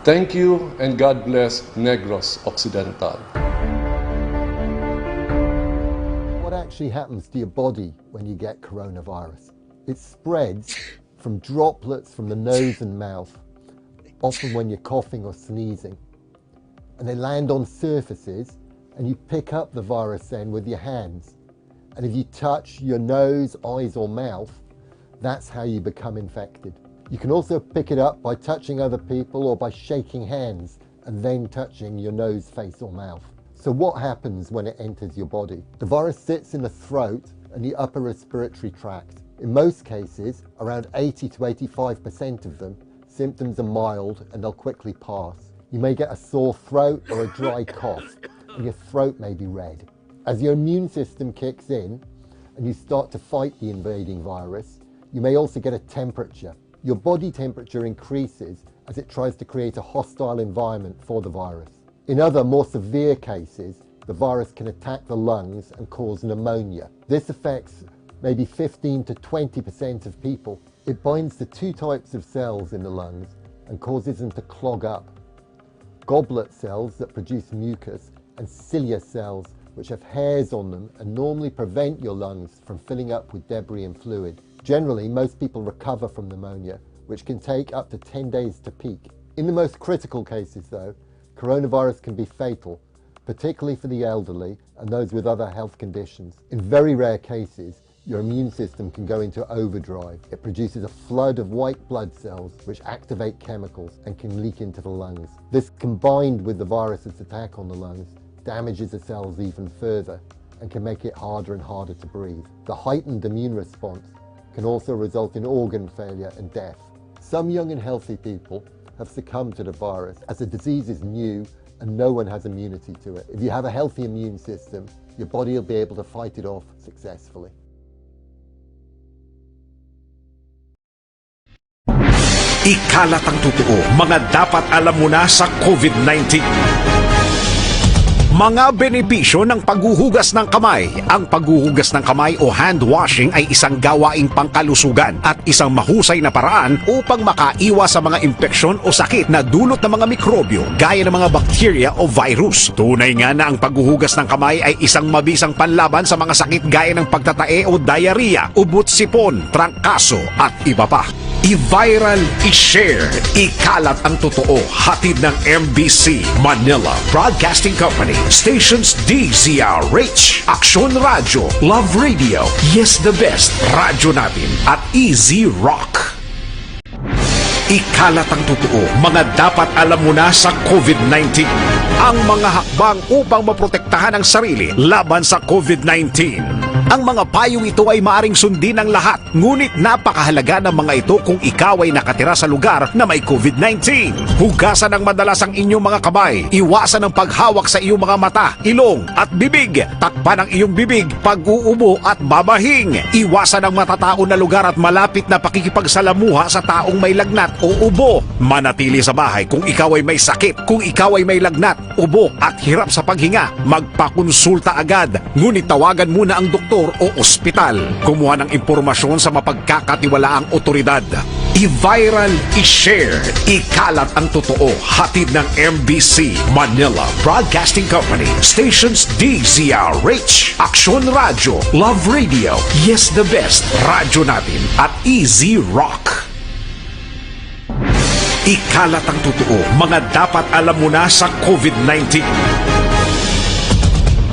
Thank you and God bless Negros Occidental. What actually happens to your body when you get coronavirus? It spreads from droplets from the nose and mouth, often when you're coughing or sneezing. And they land on surfaces, and you pick up the virus then with your hands. And if you touch your nose, eyes, or mouth, that's how you become infected. You can also pick it up by touching other people or by shaking hands and then touching your nose, face, or mouth. So, what happens when it enters your body? The virus sits in the throat and the upper respiratory tract. In most cases, around eighty to eighty-five percent of them, symptoms are mild and they'll quickly pass. You may get a sore throat or a dry cough, and your throat may be red. As your immune system kicks in and you start to fight the invading virus, you may also get a temperature. Your body temperature increases as it tries to create a hostile environment for the virus. In other, more severe cases, the virus can attack the lungs and cause pneumonia. This affects maybe fifteen to twenty percent of people. It binds to two types of cells in the lungs and causes them to clog up. Goblet cells that produce mucus and cilia cells, which have hairs on them and normally prevent your lungs from filling up with debris and fluid. Generally, most people recover from pneumonia, which can take up to ten days to peak. In the most critical cases, though, coronavirus can be fatal, particularly for the elderly and those with other health conditions. In very rare cases, your immune system can go into overdrive. It produces a flood of white blood cells which activate chemicals and can leak into the lungs. This, combined with the virus's attack on the lungs, damages the cells even further and can make it harder and harder to breathe. The heightened immune response can also result in organ failure and death. Some young and healthy people have succumbed to the virus as the disease is new and no one has immunity to it. If you have a healthy immune system, your body will be able to fight it off successfully. Ikalat ang totoo, mga dapat alam mo na sa COVID nineteen. Mga benepisyo ng paghuhugas ng kamay. Ang paghuhugas ng kamay o hand washing ay isang gawaing pangkalusugan at isang mahusay na paraan upang makaiwas sa mga impeksyon o sakit na dulot ng mga mikrobyo gaya ng mga bakterya o virus. Tunay nga na ang paghuhugas ng kamay ay isang mabisang panlaban sa mga sakit gaya ng pagtatae o diarrhea, ubot-sipon, trangkaso, at iba pa. I-viral, i-share, ikalat ang totoo. Hatid ng M B C Manila Broadcasting Company, stations D Z R H, Aksyon Radyo, Love Radio, Yes the Best, Radyo Natin, at Easy Rock. Ikalat ang totoo, mga dapat alam mo na sa COVID nineteen. Ang mga hakbang upang maprotektahan ang sarili laban sa COVID nineteen. Ang mga payong ito ay maaring sundin ng lahat, ngunit napakahalaga ng mga ito kung ikaw ay nakatira sa lugar na may COVID nineteen. Hugasan ng madalas ang inyong mga kamay. Iwasan ang paghawak sa iyong mga mata, ilong, at bibig. Takpan ang iyong bibig pag-uubo at babahing. Iwasan ang matataon na lugar at malapit na pakikipagsalamuha sa taong may lagnat o ubo. Manatili sa bahay kung ikaw ay may sakit. Kung ikaw ay may lagnat, ubo, at hirap sa paghinga, magpakonsulta agad. Ngunit tawagan muna ang doktor o ospital. Kumuha ng impormasyon sa mapagkakatiwalaang otoridad. I-viral, i-share, ikalat ang totoo. Hatid ng M B C Manila Broadcasting Company, stations D Z R H, Aksyon Radyo, Love Radio, Yes the Best, Radyo Natin, at Easy Rock. Ikalat ang totoo, mga dapat alam mo na sa COVID nineteen.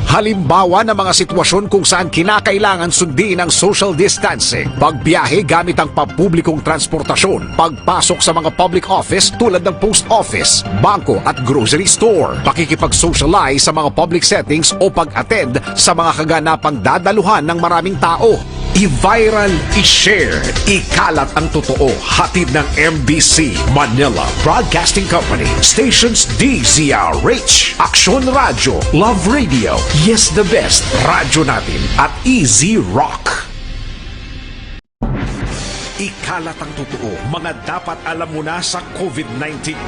Halimbawa ng mga sitwasyon kung saan kinakailangan sundin ang social distancing, pagbiyahe gamit ang pampublikong transportasyon, pagpasok sa mga public office tulad ng post office, bangko at grocery store, pakikipag-socialize sa mga public settings o pag-attend sa mga kaganapang dadaluhan ng maraming tao. I-viral, i-share, ikalat ang totoo. Hatid ng M B C Manila Broadcasting Company. Stations D Z R H, Aksyon Radyo, Love Radio, Yes the Best, Radyo Natin, at Easy Rock. Ikalat ang totoo, mga dapat alam mo na sa COVID nineteen.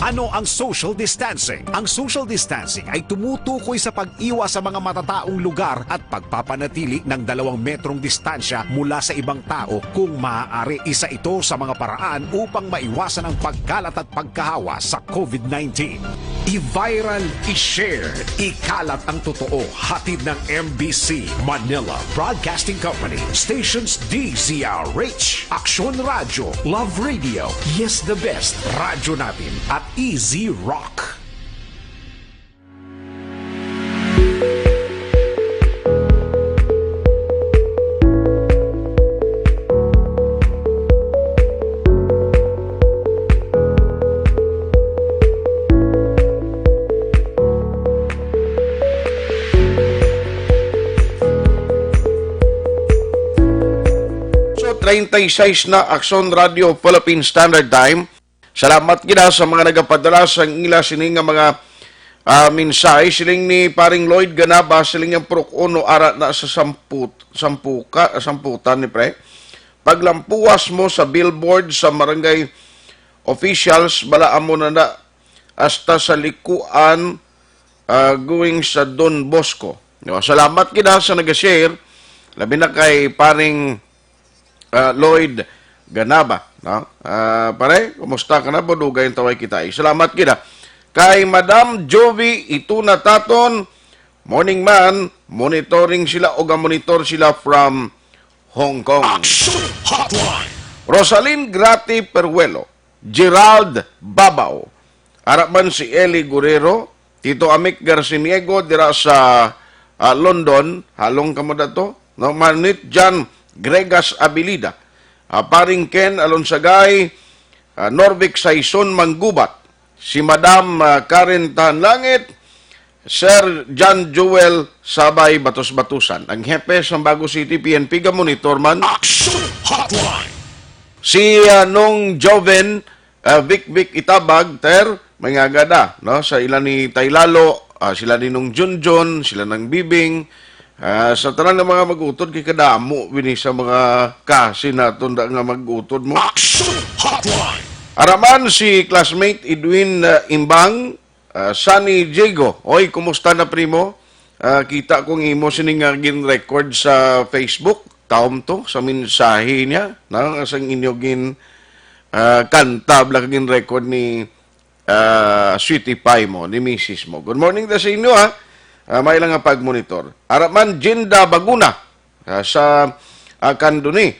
Ano ang social distancing? Ang social distancing ay tumutukoy sa pag-iwas sa mga matataong lugar at pagpapanatili ng dalawang metrong distansya mula sa ibang tao kung maaari. Isa ito sa mga paraan upang maiwasan ang pagkalat at pagkahawa sa COVID nineteen. I-viral, i-share, ikalat ang totoo. Hatid ng M B C Manila Broadcasting Company. Stations D Z R H, Aksyon Radyo, Love Radio, Yes the Best, Radyo Natin, at Easy Rock. So, treinta y seis na, Aksyon Radyo Philippine Standard Time. Salamat gid sa mga nagapadala sang ila sini nga mga, ah, mensahe. Siling ni Paring Lloyd Ganaba, siling ang Purok Uno ara na sa samput-, sampuka, samputan ni pre. Paglampuas mo sa billboard sa barangay officials, bala amo na na hasta sa likuan, ah, going sa Don Bosco. No, salamat gid sa nag-share, labi na kay Paring ah, Lloyd Ganaba, no? Ah, pare, kumusta ka na? Budugay ang taway kita. Eh, salamat gid, ah. Kay Madam Jovi Ituna Taton, morning man, monitoring sila o ga-monitor sila from Hong Kong. Action Hotline. Rosalyn Grati Peruelo, Gerald Babao, ara man si Eli Guerrero, Tito Amic Garciniego dira sa, ah, London, halong kamo dato, no? Manit Jan Gregas Abilida, ah, Paring Ken Alonsagay, ah, Norvic Saison Manggubat, si Madam, ah, Karen Tanlangit, Sir John Joel Sabay Batos-Batusan, ang hepe sa Bago City P N P, ga-monitor man. Action Hotline. Si, ah, Nong Joven, ah, Vic Vic Itabag, Ter, may nga gada, no? Sa ila ni Taylalo, ah, sila ni Nong Junjun, sila nang Bibing, ah, sa tanan nga mga mag-utod, kay kadamo bini sa mga kasi naton da nga mag-utod mo. Action Hotline. Araman si classmate Edwin, ah, Imbang, Ah, Sunny Diego, oy, kumusta na, primo? Ah, kita kong imo sini nga gin-record sa Facebook. Taom to, sa mensahe niya, na, sang inyo gin, ah, kanta, bala ka gin-record ni, ah, Sweetie Pie mo, ni misis mo. Good morning da sa inyo, ha. Ah, may lang nga pag-monitor. Araman, Jinda Baguna, ah, sa, ah, Candoni.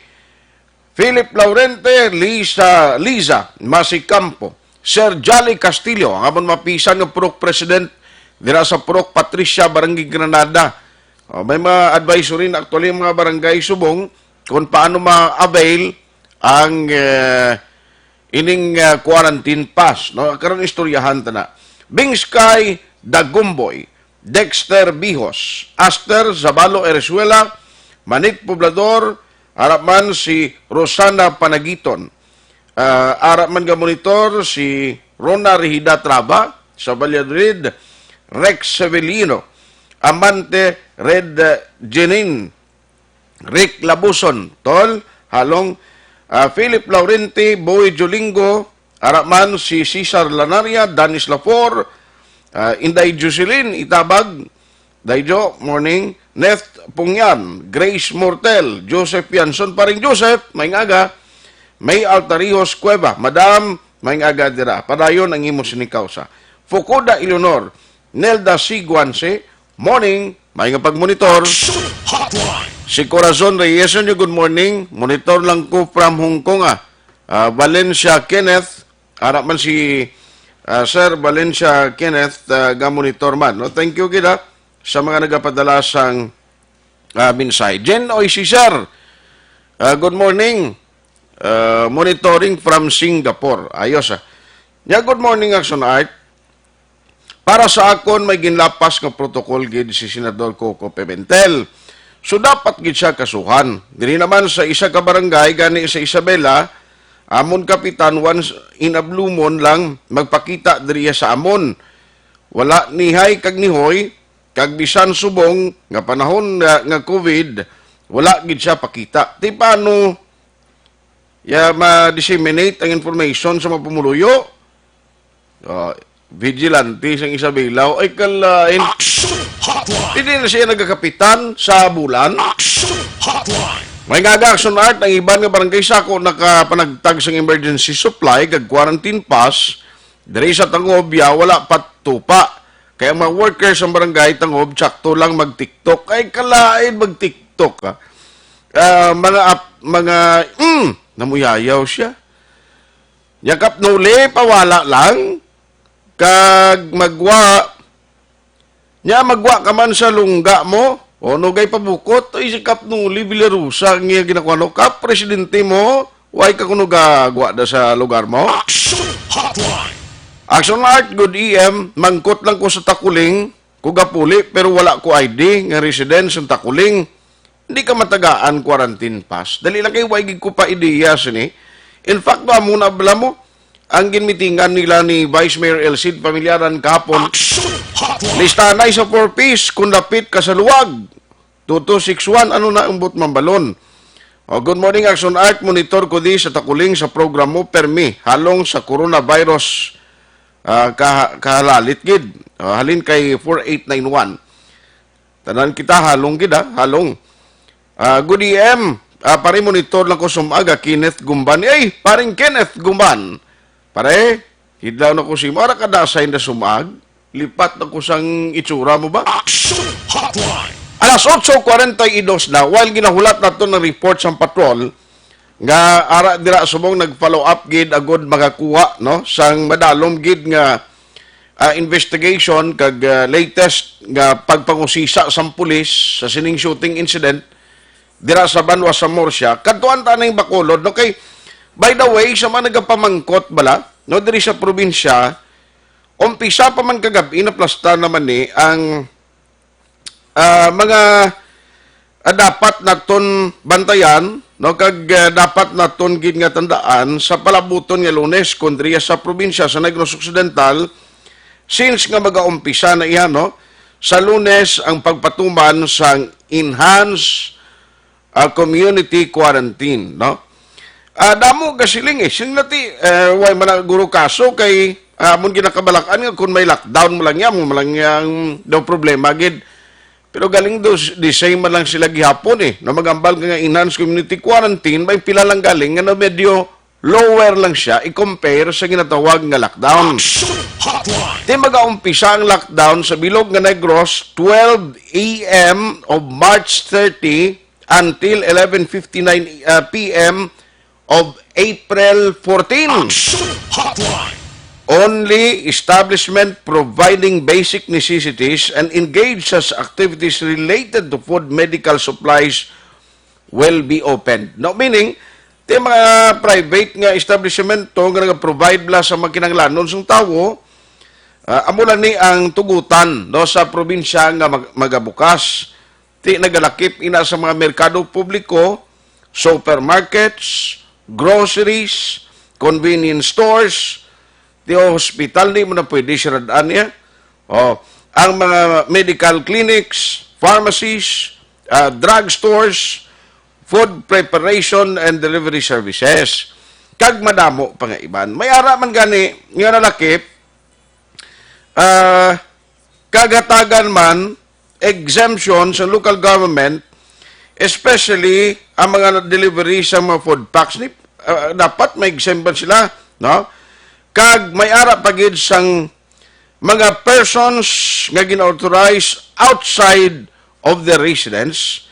Philip Laurente, Lisa, Liza Masicampo, Sir Jolly Castillo, ang amon mapisan nga Purok President dira sa Purok Patricia, Barangay Granada. O, may mga advisory na actually ang mga barangay subong kung paano ma-avail ang, eh, ining, eh, quarantine pass, no? Karon istoryahan ta na. Bing Sky Dagumboy, Dexter Bihos, Aster Zabalo Eresuela, Manit Poblador, ara man si Rosana Panagiton. Ah, ara man nga monitor si Rona Rehida Traba sa Valladolid, Rex Severino, Amante Red Jenin, Rick Labuson, Tol, Halong, ah, Philip Laurenti, Boy Jolingo, ara man si Cesar Lanaria, Danis Lafor, ah, Inday Jocelyn Itabag, Dayjo, morning, Neth Pungyan, Grace Mortel, Joseph Pianson, Paring Joseph, may nga aga, May Altarihos Cueva, Madam, may nga aga dira. Padayon ang imo sining kausa. Fukuda Eleanor, Nelda C. Guanse, morning, may nga pagmonitor. Action Hotline. Si Corazon Reyes, nyo, good morning. Monitor lang ko from Hong Kong, ah. Ah, Valencia Kenneth, ara man si, ah, Sir Valencia Kenneth, ah, ga monitor man, no? Thank you gid, ah, sa mga nagapadala sang, ah, mensahe. Jen Oy, si Sir, ah, good morning. Ah, monitoring from Singapore. Ayos, ah. Nya, good morning, Action Art. Para sa akon, may ginlapas nga protocol gid si Senador Coco Pimentel. So, dapat gid siya kasuhan. Diri naman sa isa ka barangay gani sa Isabela, amon kapitan, once in a blue moon lang magpakita diri sa amon. Wala nihay kag nihoy, kag bisan subong nga panahon nga, nga COVID, wala gid siya pakita. Ti paano ya ma-disseminate ang information sa mga pumuluyo? Ah, vigilante sang Isabela. Ay, kalain. Action Hotline! Hindi na siya nagakapitan sa bulan. Action Hotline! May nga Action Art, ang iban nga barangay sako nakapanagtag sang emergency supply kag quarantine pass. Diri sa Tangobia, wala pa tupa. Kaya ang mga workers sa barangay Tangob, sakto lang mag-TikTok. Ay, kalain mag-TikTok, ah. Ah, mga ap-, mga, mm, namuyayaw siya. Nya Kap Noli, pawala lang. Kag magwa, nya magwa ka man sa lungga mo. O, nugay pabukot. Ay, si Kap Noli Villarosa, ang iya ginakuha, no? Kap, presidente mo, why ka kuno gagwa da sa lugar mo? Action Hotline! Action Art, good E M, mangkot lang ko sa Takuling, ko gapuli, pero wala ko I D nga resident sa Takuling. Hindi ka matagaan quarantine pass. Dali lang kay way gid ko pa ideya sini. In fact, ba mo na bala mo ang ginmitingan nila ni Vice Mayor El Cid Pamilyaran kahapon? Action Hotline! Listanay sa four Ps kung dapit ka sa luwag. Two two six one, ano na ang buot mambalon? O, good morning, Action Art. Monitor ko di sa Takuling sa program mo, permi, halong sa coronavirus, ah, ka-, kahalalit gid. Ah, halin kay four eight nine one. Tanan kita, halong gid, ha? Halong. Ah, good E M. Ah, pare, monitor lang ko sumaga, Kenneth Gumban. Ay, paring Kenneth Gumban. Pare, hidlaw na ko si Mara kadasay na sumag. Lipat na ko sang itsura mo ba? Action Hotline! Alas otso kwarenta y dos na, while ginahulat nato ng report sang patrol, nga ara dira subong nag-follow up gid agud makakuha, no, sang madalom gid nga, ah, investigation kag, ah, latest nga pagpangusisa sang pulis sa sining shooting incident dira sa Banwa sa Murcia. Kadtuan ta ning Bacolod, no, kay, by the way, sa mga nagapamangkot bala, no, diri sa probinsya, umpisa pa man kagab-i, naplasta naman ni ang ah, mga, ah, dapat naton bantayan, no, kag, ah, dapat naton gid nga tandaan sa palabuton nga Lunes kon diriya sa probinsya sa Negros Occidental, since nga magaumpisa na iya, no, sa Lunes ang pagpatuman sang enhanced, ah, community quarantine, no? Ah, damo gasiling eh. Sing nati, eh, way man na guro kaso kay, ah, amon ginakabalak-an nga kung may lockdown mo lang yan, mo lang yang daw problema gid. Pero galing do, the same man lang sila gihapon eh. Na magambal nga enhanced community quarantine, may pila lang galing nga na medyo lower lang siya i-compare sa ginatawag nga lockdown. Action Hotline! Di magaumpisa ang lockdown sa bilog nga Negros twelve A M of March thirty until eleven fifty-nine, uh, P M of April fourteen. Action Hotline! Only establishment providing basic necessities and engaged sa activities related to food, medical supplies will be opened. No, meaning, ti mga private nga establishment to nga nag-provide bala sa mga kinahanglanon sang tawo, ah, amo lang ni ang tugutan, no, sa probinsya nga mag-, magabukas. Ti nagalakip ina sa mga merkado publiko, supermarkets, groceries, convenience stores, ti hospital, di mo na pwede siradaan niya. Oh, ang mga medical clinics, pharmacies, ah, drug stores, food preparation and delivery services, kag madamo pa nga iban. May ara man gani nga nalakip, ah, kagatagan man exemption sa local government, especially ang mga delivery sa mga food packs ni, ah, dapat may exemption sila, no? Kag may ara pa gid sang mga persons nga gina-authorize outside of the residence,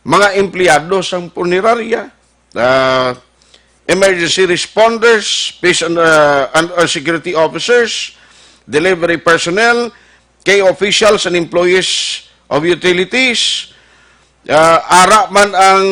mga empleyado sang punerarya, ah, emergency responders, peace and, ah, and, ah, security officers, delivery personnel, kay officials and employees of utilities, ah, ara man ang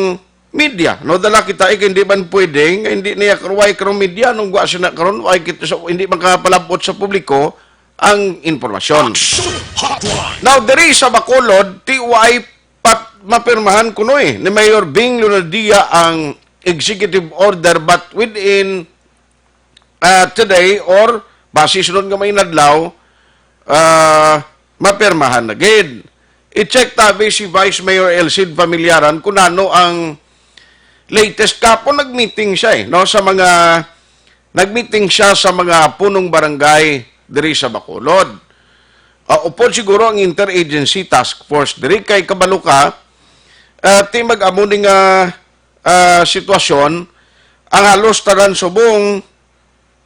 media, no? Dala kita, eh, hindi man pwede nga hindi niya karuway karong media, nung wa sila karon, ay kita sa, hindi makapalabot sa publiko ang impormasyon. Action Hotline! Now, diri sa Bacolod, ti way pat-, Mapirmahan kuno, eh, ni Mayor Bing Leonardia ang executive order, but within, ah, today or basi sunod nga mga inadlaw, ah, mapirmahan na gid. I-check tabi si Vice Mayor Elcid Familiaran kung ano ang latest. Kapon nag-meeting siya, eh, no, sa mga, nag-meeting siya sa mga punong barangay diri sa Bacolod. Ah, upod siguro ang Interagency Task Force diri, kay kabalo ka, ah, ti mag-amo ni nga, ah, sitwasyon, ang halos tanan subong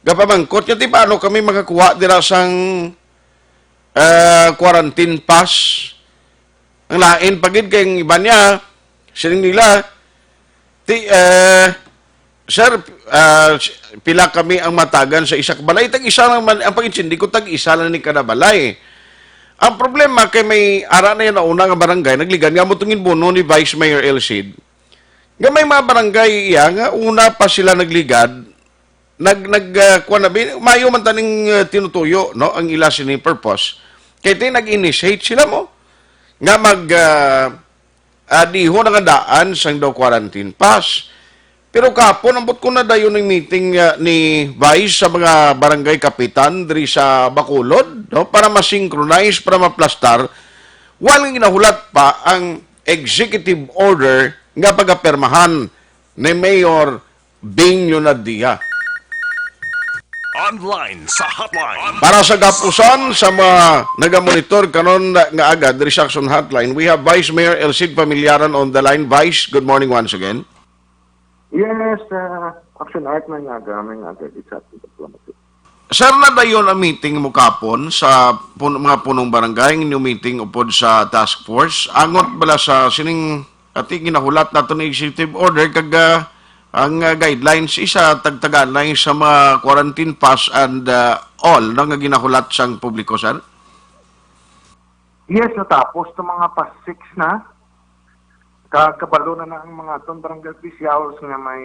gapamangkot niya, ti paano kami makakuha dira sang, ah, quarantine pass? Ang lain pa gid kay ang iba niya, siling nila, ti, eh, "Sir, ah, s-, pila kami ang matagan sa isa ka balay?" Tag-isa lang man, ang pag-intindi ko, tag-isa lang ni kada balay. Ang problema kay may ara na yan na una nga barangay, nagligad nga mo tungin bono ni Vice Mayor Elcid. Nga may mga barangay iya nga una pa sila nagligad, nag, nag, ah, kuwan na, bi-, mayo man taning, ah, tinutuyo, no, ang ila sini purpose. Kay ti nag-initiate sila mo nga mag, ah, ah, diho na nga daan sang daw quarantine pass. Pero kapon, ambot ko na dayon ang meeting, ah, ni Vice sa mga barangay kapitan diri sa Bacolod, no, para ma-synchronize, para maplastar, while ginahulat pa ang executive order nga pagapirmahan ni Mayor Bing Leonardia. Online sa hotline. Para sa gapusan sa mga nagamonitor karon nga aga diri sa Action Hotline, we have Vice Mayor Elcid Familiaran on the line. Vice, good morning once again. Yes, uh, Action Art, may nga aga, may nga aga, di sa ating diplomacy. Sir, nadayon ang meeting mo kapon sa pun-, mga punong barangay, ang inyong meeting upod sa task force. Angot bala sa sining ati ginahulat nato ni executive order kag, ah, ang, ah, guidelines isa tagtaganay sa mga quarantine pass and, ah, all, no, nga ginahulat sang publiko, sir? Yes, natapos to mga past six na. Ka-, kabalo na na ang mga aton barangay officials nga may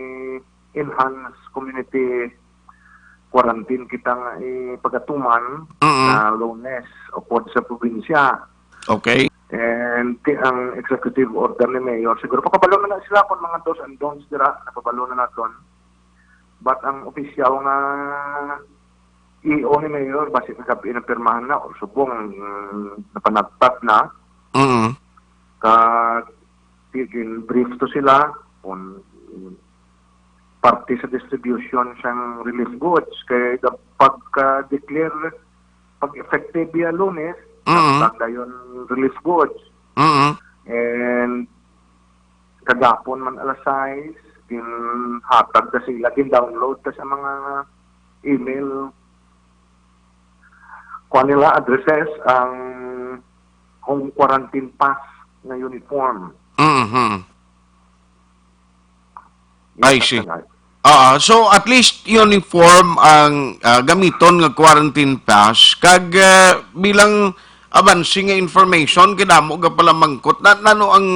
enhanced community quarantine kita nga ipagatuman Mm-mm. na Lunes upod sa probinsya. Okay. And ti-, ang executive order ni Mayor, siguro pakabalo na na sila kung mga do's and don'ts dira, napabalo na naton. But ang opisyal nga E O ni Mayor, basi kagabi na pirmahan na, or subong, mm, napanagtat na. Mm. Ka, gin-brief to sila kung parte sa distribution sang relief goods. Kay da-, pagka-declare, pag effective ya Lunes, Mm. nagtag dayon relief goods. Mm. And kagapon man alas sais, ginhatag ta sila, gin-download ta sa mga email. Kuan nila addresses ang home quarantine pass nga uniform. Mhm. I see. Ah, so at least uniform ang, ah, gamiton nga quarantine pass kag, ah, bilang abansi nga information kay damo ga pala mangkot na, nano ang,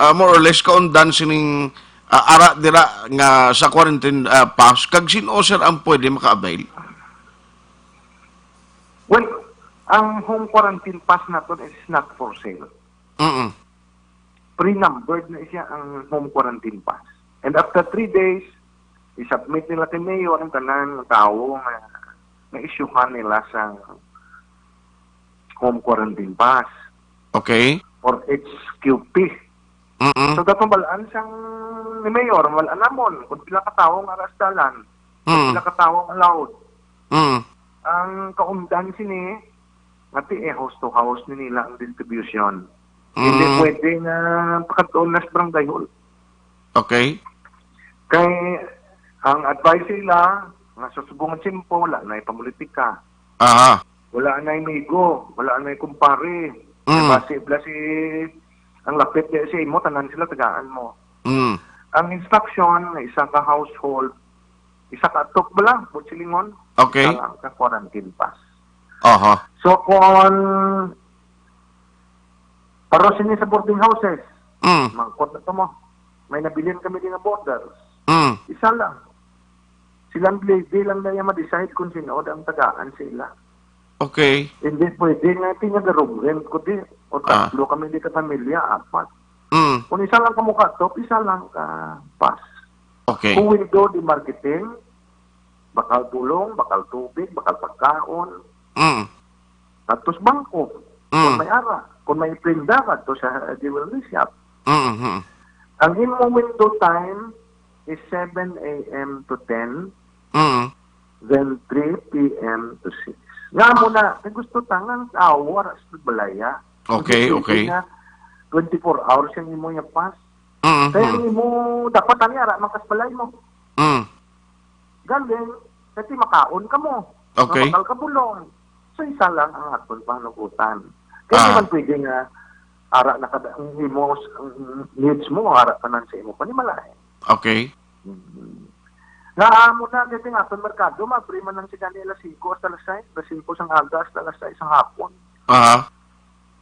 ah, more or less kaundan sining, ah, ara dira nga sa quarantine, ah, pass kag sin-o, sir, ang pwede maka-avail? Well, ang home quarantine pass naton is not for sale. Mm-mm. Pre-numbered na siya ang home quarantine pass. And after three days, i-submit nila kay Mayor ang tanan nga tawo nga na-isyuhan nila sa home quarantine pass. Okay. Or H Q P. Mm-mm. So, dapat mabalaan sang ni Mayor, mabalaan namon kung pila ka tawo nga ara sa dalan, kung Mm. pila ka tawo ang allowed. Mm. Ang kaundan sini, nga ti, eh, house to house ni nila ang distribution. Hindi Mm. pwede nga pakadtuon na sa barangay hall. Okay. Kay ang advice nila, nga sa subong nga tiyempo, wala na ipamulitika. Aha. Wala na imigo, wala na kumpare. Mm. Basi bala si ang lapit niya sa imo, tanan sila tagaan mo. Mm. Ang instruction nga isa ka household, isa ka atok bala, buot silingon, Okay. isa lang ka quarantine pass. Aha. So, kung paros ini sa boarding houses, Mm. mangkot na to mo. May nabilin kami din nga borders. Mm. Isa lang. Silang lady lang na iya ma-decide kung sino ang tagaan sa ila. Okay. Hindi pwede nga tinagarumren ko di. O Ah. tatlo kami di ka pamilya, apat. Mm. Mm. Kung isa lang ka mukatop, isa lang ka pass. Okay. Who will do the marketing? Bakal tulong, bakal tubig, bakal pagkaon. Mm. Tapos bangko. Mm. Kung may ara, kung may prenda, kadto sa jewelry shop. Mm-hmm. Ang imo window time is seven a m to ten, Mm. then three p m to six. Nga mo na, kay gusto tangan, awar sa balaya. Okay, Hindi okay. Nga, twenty-four hours yung imo yung pass. Mm, Kaya mm. Imo, dapat ani, ara, mangkas balay mo. Mm. Galing, kasi makaon ka mo. Okay. Mabakal ka bulong. So, isa lang ang aton panugutan. Kaya Ah. Naman pwede nga, ara na kada, ang imo, ang needs mo, ara pa nan sa imo panimalay. Okay. Mhm. Nga amo na, kasi nga, sa merkado, maabri man lang siya gani alas singko hasta alas sais, alas singko sang aga hasta alas sais sang hapon. Aha.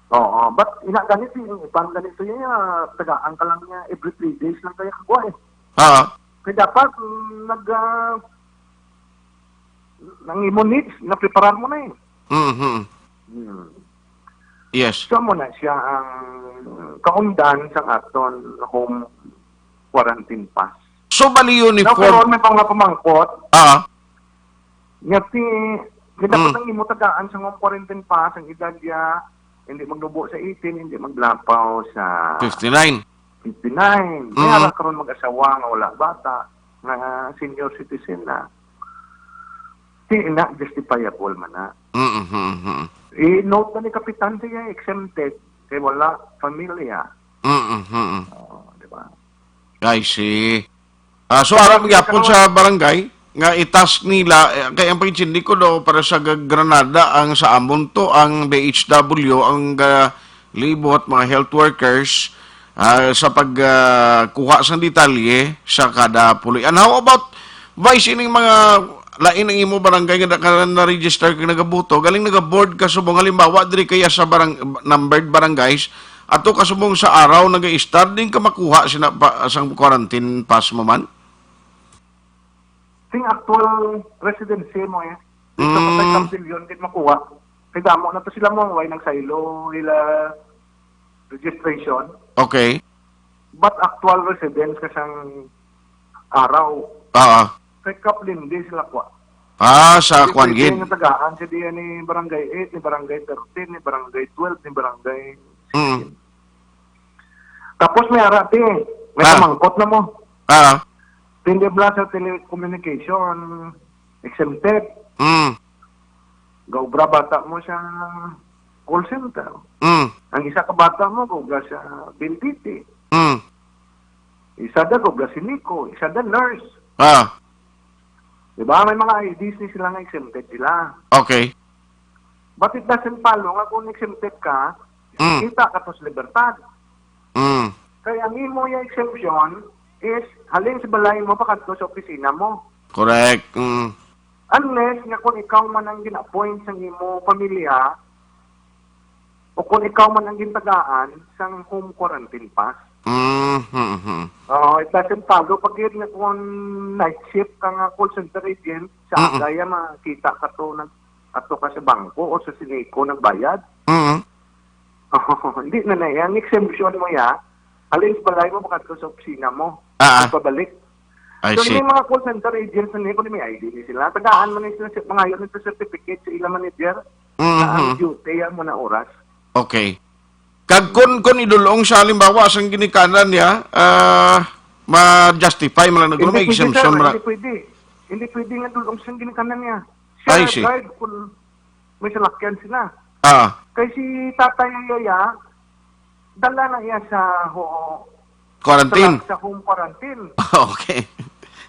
Oo, but ina ganito yung iban ganito yung uh, tagaan ka lang niya every three days lang kaya kagwa eh. Ah. Kaya dapat mm, nag uh, nang imo needs, napreparar mo na eh. Mhm. Hmm. Yes. So mo na siya ang kaundan sa aton home quarantine pass. So bali Now, uniform. Karon may mga pamangkot. Ah. Nga ti, nga dapat Mm. Ang imo tagaan sa home quarantine pass, ang edad niya, hindi maglubo sa eighteen, hindi maglapaw sa Fifty-nine. Fifty-nine. May Mm. Ara karon mag-asawa nga wala bata, nga senior citizen na. Di na justifiable man na. Mm, mm, mm. I-note na ni Kapitan siya, exempted, kay wala pamilya. Mm, mm, mm. Oo, di ba? I see. Ah, so, ara gyapon sa barangay nga i-task nila, eh, kay ang pag-intindi ko do, para sa G-, Granada, ang sa amon to, ang D H W, ang, ah, libot, mga health workers, ah, sa pag, ah, kuha sang detalye sa kada puloy. And how about, Vice, ining mga lain ang imo barangay nga na-, na-register kag nagabuto, galing nagaboard ka subong, halimbawa, diri kaya sa barang-, numbered barangays, ato ka subong sa araw nag-i-start, din ka makuha sina pa, sang quarantine pass mo man? Sing actual residency mo eh. Dito sa Mm. Kay Campillion, kit makuha. Kay damo na to sila mo, way nagsaylo, ila registration. Okay. But actual residence ka sang araw. Ah. Kay Caplin, di sila kwa. Ah, sa Di kwan pwede gid. Nga tagaan siya diyan ni Barangay eight, ni Barangay thirteen, ni Barangay twelve, ni Barangay Mm. Tapos may ara, ti, may Ah. Pamangkot na mo. Ah. Tindi bala sa telecommunication, exempted. Mm. Gaubra bata mo sa call center. Mm. Ang isa ka bata mo, gaubra sa Bilditi. Mm. Isa da, gaubra si Nico. Isa da, nurse. Ah. Di ba? May mga I Ds ni sila nga exempted sila. Okay. But it doesn't follow nga kung exempted ka, Mm. Kita ka to sa libertad. Mm. Kaya ang imo yung exemption is halin sa balay mo pakadto sa opisina mo. Correct. Mm. Unless nga kung ikaw man ang gina-appoint sa imo pamilya o kung ikaw man ang gintagaan sang home quarantine pass. Mm, mm, mm. Oh, it doesn't follow pag yun nga kung night shift ka nga call center agent sa Mm-mm. Agaya makita ka to nag ato ka sa bangko o sa Sineco nagbayad. Mm. Oh, hindi na na yan. Exemption mo ya. Halin sa balay mo, makadto sa opisina mo. Ah. Pabalik. I So, see. Yung mga call center agents na nila, kung may I D ni sila, tagaan mo na sila, mga yun, ito certificate sa ilang manager, na ang Mm-hmm. Duty yan mo na oras. Okay. Kag kun, kun idulong sa halimbawa sang ginikanan niya, ah, ma-justify man lang na Hindi may pwede, exemption sir. Man lang. Hindi pwede. Hindi pwede nga dulong sang ginikanan niya. Siya I see. Guide kung may salakyan sila. Ah. Kay si Tatay Yaya, dala na iya sa ho-, Quarantine? Sa, sa home quarantine. Okay.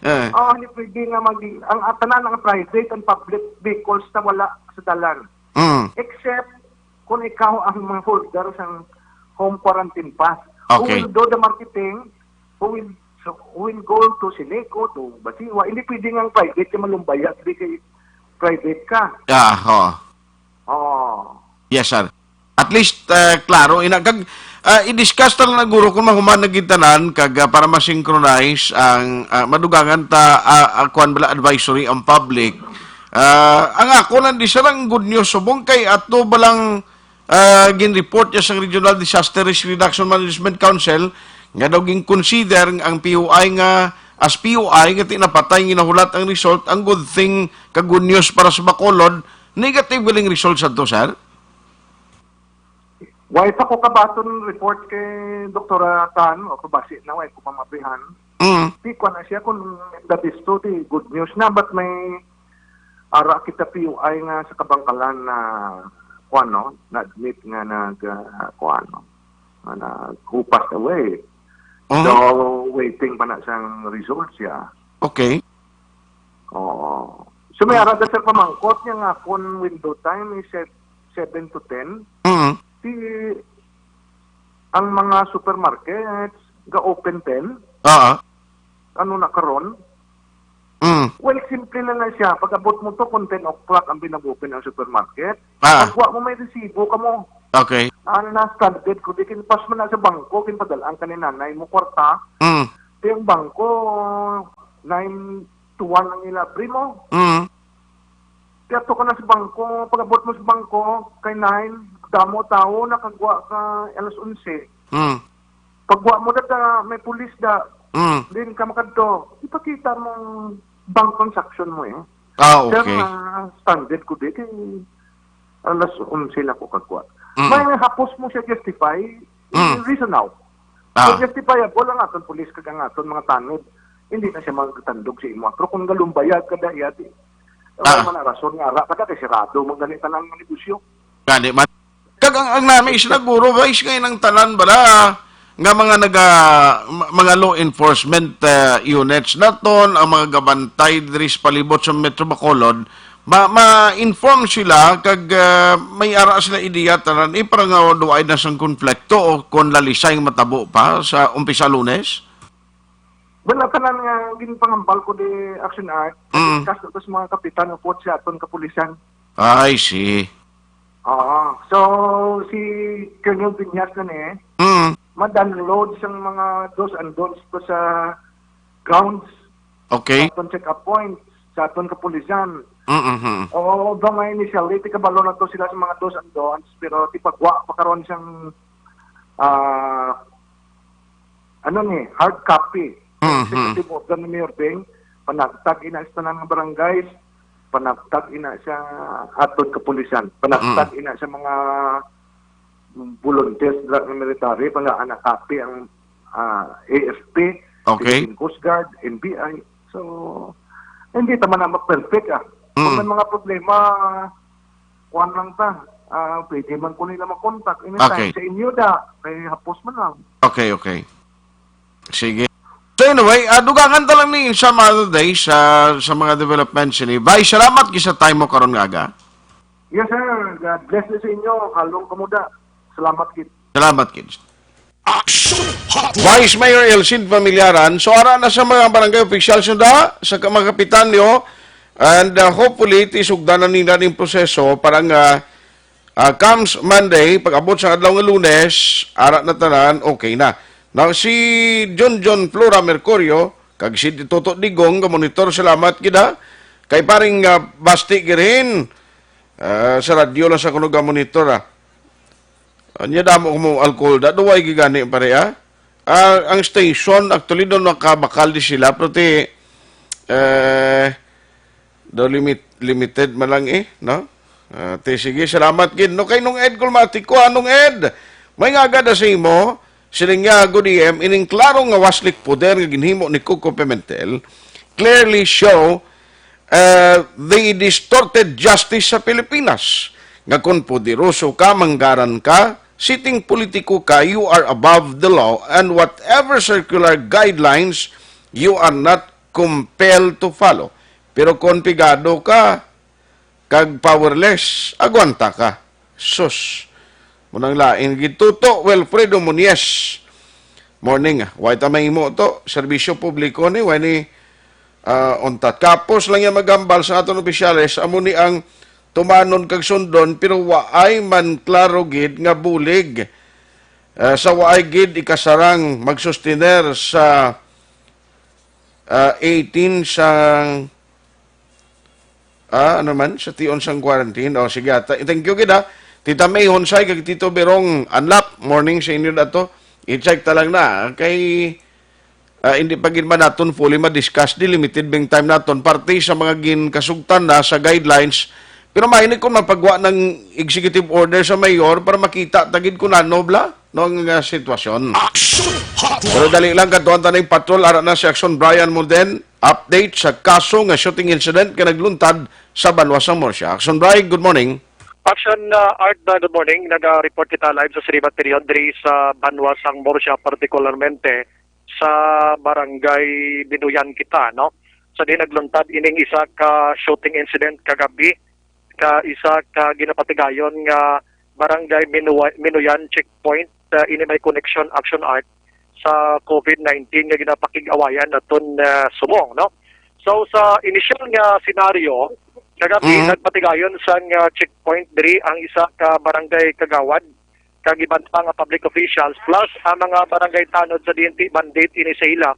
Eh. Oh, hindi pwede nga mag-, ang, ang tanan ng private and public vehicles na wala sa dalan. Mm. Except kung ikaw ang mga holder sa home quarantine pass, Okay. Who will do the marketing, who will, so, who will go to Sineco, to Basiwa. Hindi pwede nga ang private ka malumbaya, hindi kay private ka. Ah, ho. Oo. Yes, sir. At least, ah, klaro, ina, kag, ah, i-discuss ta lang na, guro, kung mahuman na gid tanan, kag, ah, para ma-synchronize ang, ah, madugangan ta, ah, ah, kuwan bala, advisory ang public. Ah, ang ako lang, di sa lang good news, subong kay ato ba lang Ah, gin-report niya sang Regional Disaster Risk Reduction Management Council nga daw gin-consider ang P U I nga, as P U I nga ti napatay nga nahulat ang result, ang good thing kag good news para sa Bacolod, negative galing result sa to, sir? Way pa ko kabaton report kay Doktora Tan, o kabasi na, way ko pa maabrihan. Mm. Di ko na siya kung that is true, di good news na, but may ara kita P U I nga sa Kabangkalan na, kuwan, no, na-admit nga nag, ah, kuwan, no, nga nag-, who passed away. Mhm. So, waiting pa na siyang results siya. Okay. Oo. So, may ara da sa pamangkot niya nga kung window time is set seven to ten. Mhm. Di ang mga supermarkets ga-open ten. Ah. Ano na karon? Mm. Well, simple na lang siya. Pag-abot mo to, kung ten o'clock ang pinag-open ang supermarket, Ah. pagwa mo may resibo ka mo. Okay. Ano na, standard ko, di kinpas mo na sa bangko, kinpadalaan ka ni nanay mo, kwarta. Mm. Di ang bangko, nine to one ang ila, abri mo. Mm. Kaya to ka na sa bangko, pag-abot mo sa bangko, kay nine, damo tao, nakagwa ka alas onse. Mm. Pagwa mo data, may pulis da. Mm. Din ka makadto. Ipakita mo bank transaction mo eh. Ah, okay. Sir, ah, standard ko di kay alas onse na ko kagwa. Mm. May hapos mo siya justify, Mm. reason out. Ah. So, justifiable ang aton pulis kag ang aton mga tanod. Hindi na siya magtandog sa imo. Pero kung galumbayag ka daya, di, Ah. wala man ang rason nga ara ka kay sirado man gani tanan nga negosyo. Gani man. Kag ang, ang nami is naguro, Vice, ngayon ang tanan bala nga mga naga, ma-, mga law enforcement, uh, units naton, ang mga gabantay diri sa palibot sa Metro Bacolod, ma-, ma-inform sila kag, uh, may ara sila ideya tanan, eh, para nga duay na sang konflikto o kon lalisay nga matabo pa sa umpisa Lunes? Well, ang tanan nga ginpangambal ko di Action Art, Mm. discuss na to sa mga kapitan upod sa aton kapulisan. I see. Oo. So, si Colonel Viñas na ni, Mm. ma-download sang mga do's and don'ts ko sa grounds, Okay. sa aton check-up points, sa aton kapulisan. Mm-hmm. Oo, although nga initially, ti kabalo na to sila sa mga do's and don'ts, pero ti pagwa pa karon siyang, ah, ano ni, hard copy. Mhm. Executive order ni Mayor Beng, panagtag ina sa tanan nga barangays, panagtag ina sa aton kapulisan, panagtag Mm. ina sa mga volunteers dira nga military, pala ana copy ang, ah, A F P, Okay. Philippine Coast Guard, N B I. So, hindi ta man na ma-perfect, ah. Kung Mm. may mga problema, kuwan lang ta. Ah, pwede man ko nila makontak anytime Okay. sa inyo da. Kay hapos man lang. Okay, okay. Sige. So anyway, ah, dugangan ta lang ni some other day sa, sa mga developments ini. Bye, salamat gid sa time mo karon nga aga. Yes, sir. God bless sa inyo. Halong kamuda. Salamat gid. Salamat gid. Action Hotline. Vice Mayor Elcid Familiaran, so ara na sa mga barangay officials nyo da, sa ka-, mga kapitan nyo, and, uh, hopefully, tisugdan na nila ning proseso para nga, uh, comes Monday, pag-abot sa adlaw nga Lunes, ara na tanan, okay na. Now, si John John Flora Mercurio, kag si Toto Digong, ga-monitor, salamat gid, ha. Kay paring, uh, Basti Girin, uh, sa radyo lang sa kuno ga-monitor, ha. Anya damo mo alcohol da, duway gigani pare, ah. Ah, ang station actually daw nakabakal di sila, pero ti, eh, daw limit, limited man lang eh, no? Ah, ti sige, salamat gid. No, kay Nung Ed Gulmatico, ah, Nung Ed, may nga agad sa imo, siling niya, "Good A M, ining klaro nga waslik poder nga ginhimo ni Coco Pimentel clearly show uh, the distorted justice sa Pilipinas, nga kon poderoso ka, manggaran ka, sitting politiko ka, you are above the law, and whatever circular guidelines, you are not compelled to follow. Pero kon pigado ka, kag powerless, agwanta ka." Sus. Munang lain gid, Toto Wilfredo Muñez. Morning. Way ta mahimo to. Serbisyo publiko ni, way ni, ah, untat. Kapos lang yan maghambal sa aton opisyales. Amo ni ang tumanon kag sundon, pero waay man klaro gid nga bulig. Ah, sa waay gid ikasarang magsustener sa, ah, eighteen sang Ah, ano man, sa tion sang quarantine. O, sige, ata. Thank you gid, ha. Tita May Honsay kag Tito Berong Anlap, morning sa inyo na to. I-check ta lang na kay ah, hindi pa gid man naton fully ma-discuss, di limited bing time naton parte sa mga ginkasugtan na sa guidelines. Pero mahini kung mapagwa ng executive order sa mayor para makita ta gid kung ano bla no ang ah, sitwasyon. Action Hotline. Pero dali lang, katuan ta ning patrol, ara na si Action Brian Molden. Update sa kaso nga shooting incident nga nagluntad sa banwa sang Murcia. Action Brian, good morning. Action, uh, Art, uh, good morning. Naga-report kita live sa Sribat Period diri sa banwa sang Murcia, partikularmente sa barangay Binuyan kita, no? Sa di nagluntad ining isa ka shooting incident kagabi, ka isa ka ginapatigayon nga barangay Minuwa-, Minuyan checkpoint, uh, ini may connection, Action Art, sa covid nineteen nga ginapakig-awayan naton, uh, subong, no? So, sa initial nga senaryo, kagabi, Mhm. nagpatigayon sang, uh, checkpoint diri ang isa ka barangay kagawad kag iban pa nga public officials, plus ang mga barangay tanod sa D N T mandate ini sa ila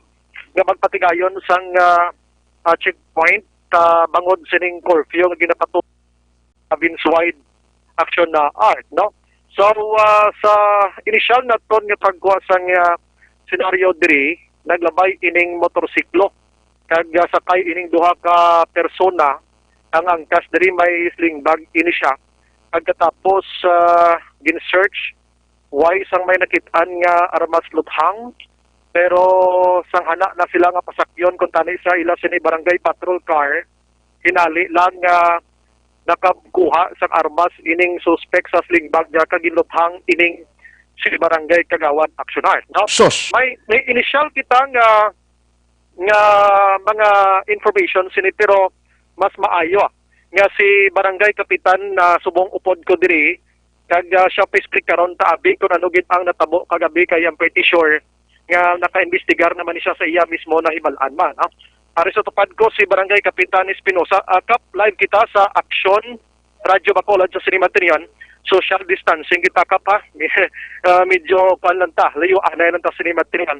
nga magpatigayon sang, ah, ah, checkpoint, ah, bangod sining curfew nga ginapatupad province-wide, Action na Art, no? So, ah, sa initial naton nga pagkuha sang, ah, senaryo diri, naglabay ining motorsiklo kag, ah, sakay ining duha ka persona. Ang angkas diri may sling bag ini siya. Pagkatapos, ah, gin-search, way sang may nakit-an nga armas luthang, pero sang hana na sila nga pasakyon kuntani sa ila sini barangay patrol car, hinali lang nga nakakuha sang armas ining suspek sa sling bag nga kag ginluthang ining sini barangay kagawad, Action Art, no? Sus! May, may initial kita nga, nga mga information sini, pero mas maayo, ah, nga si Barangay Kapitan, ah, subong upod ko diri, kag, ah, siya pa explikaron ta abi kung ano gid ang natabo kagabi, kay I'm pretty sure nga naka-imbestigar naman ni siya sa iya mismo na hibal-an man, ah. Ari sa tupad ko si Barangay Kapitan Espinosa. Ah, Kap, live kita sa Action Radyo Bacolod sa Sinimatrian. Social distancing kita, Kap, ha? Ah, medyo kuan lang ta, layo anay lang ta Sinimatrian.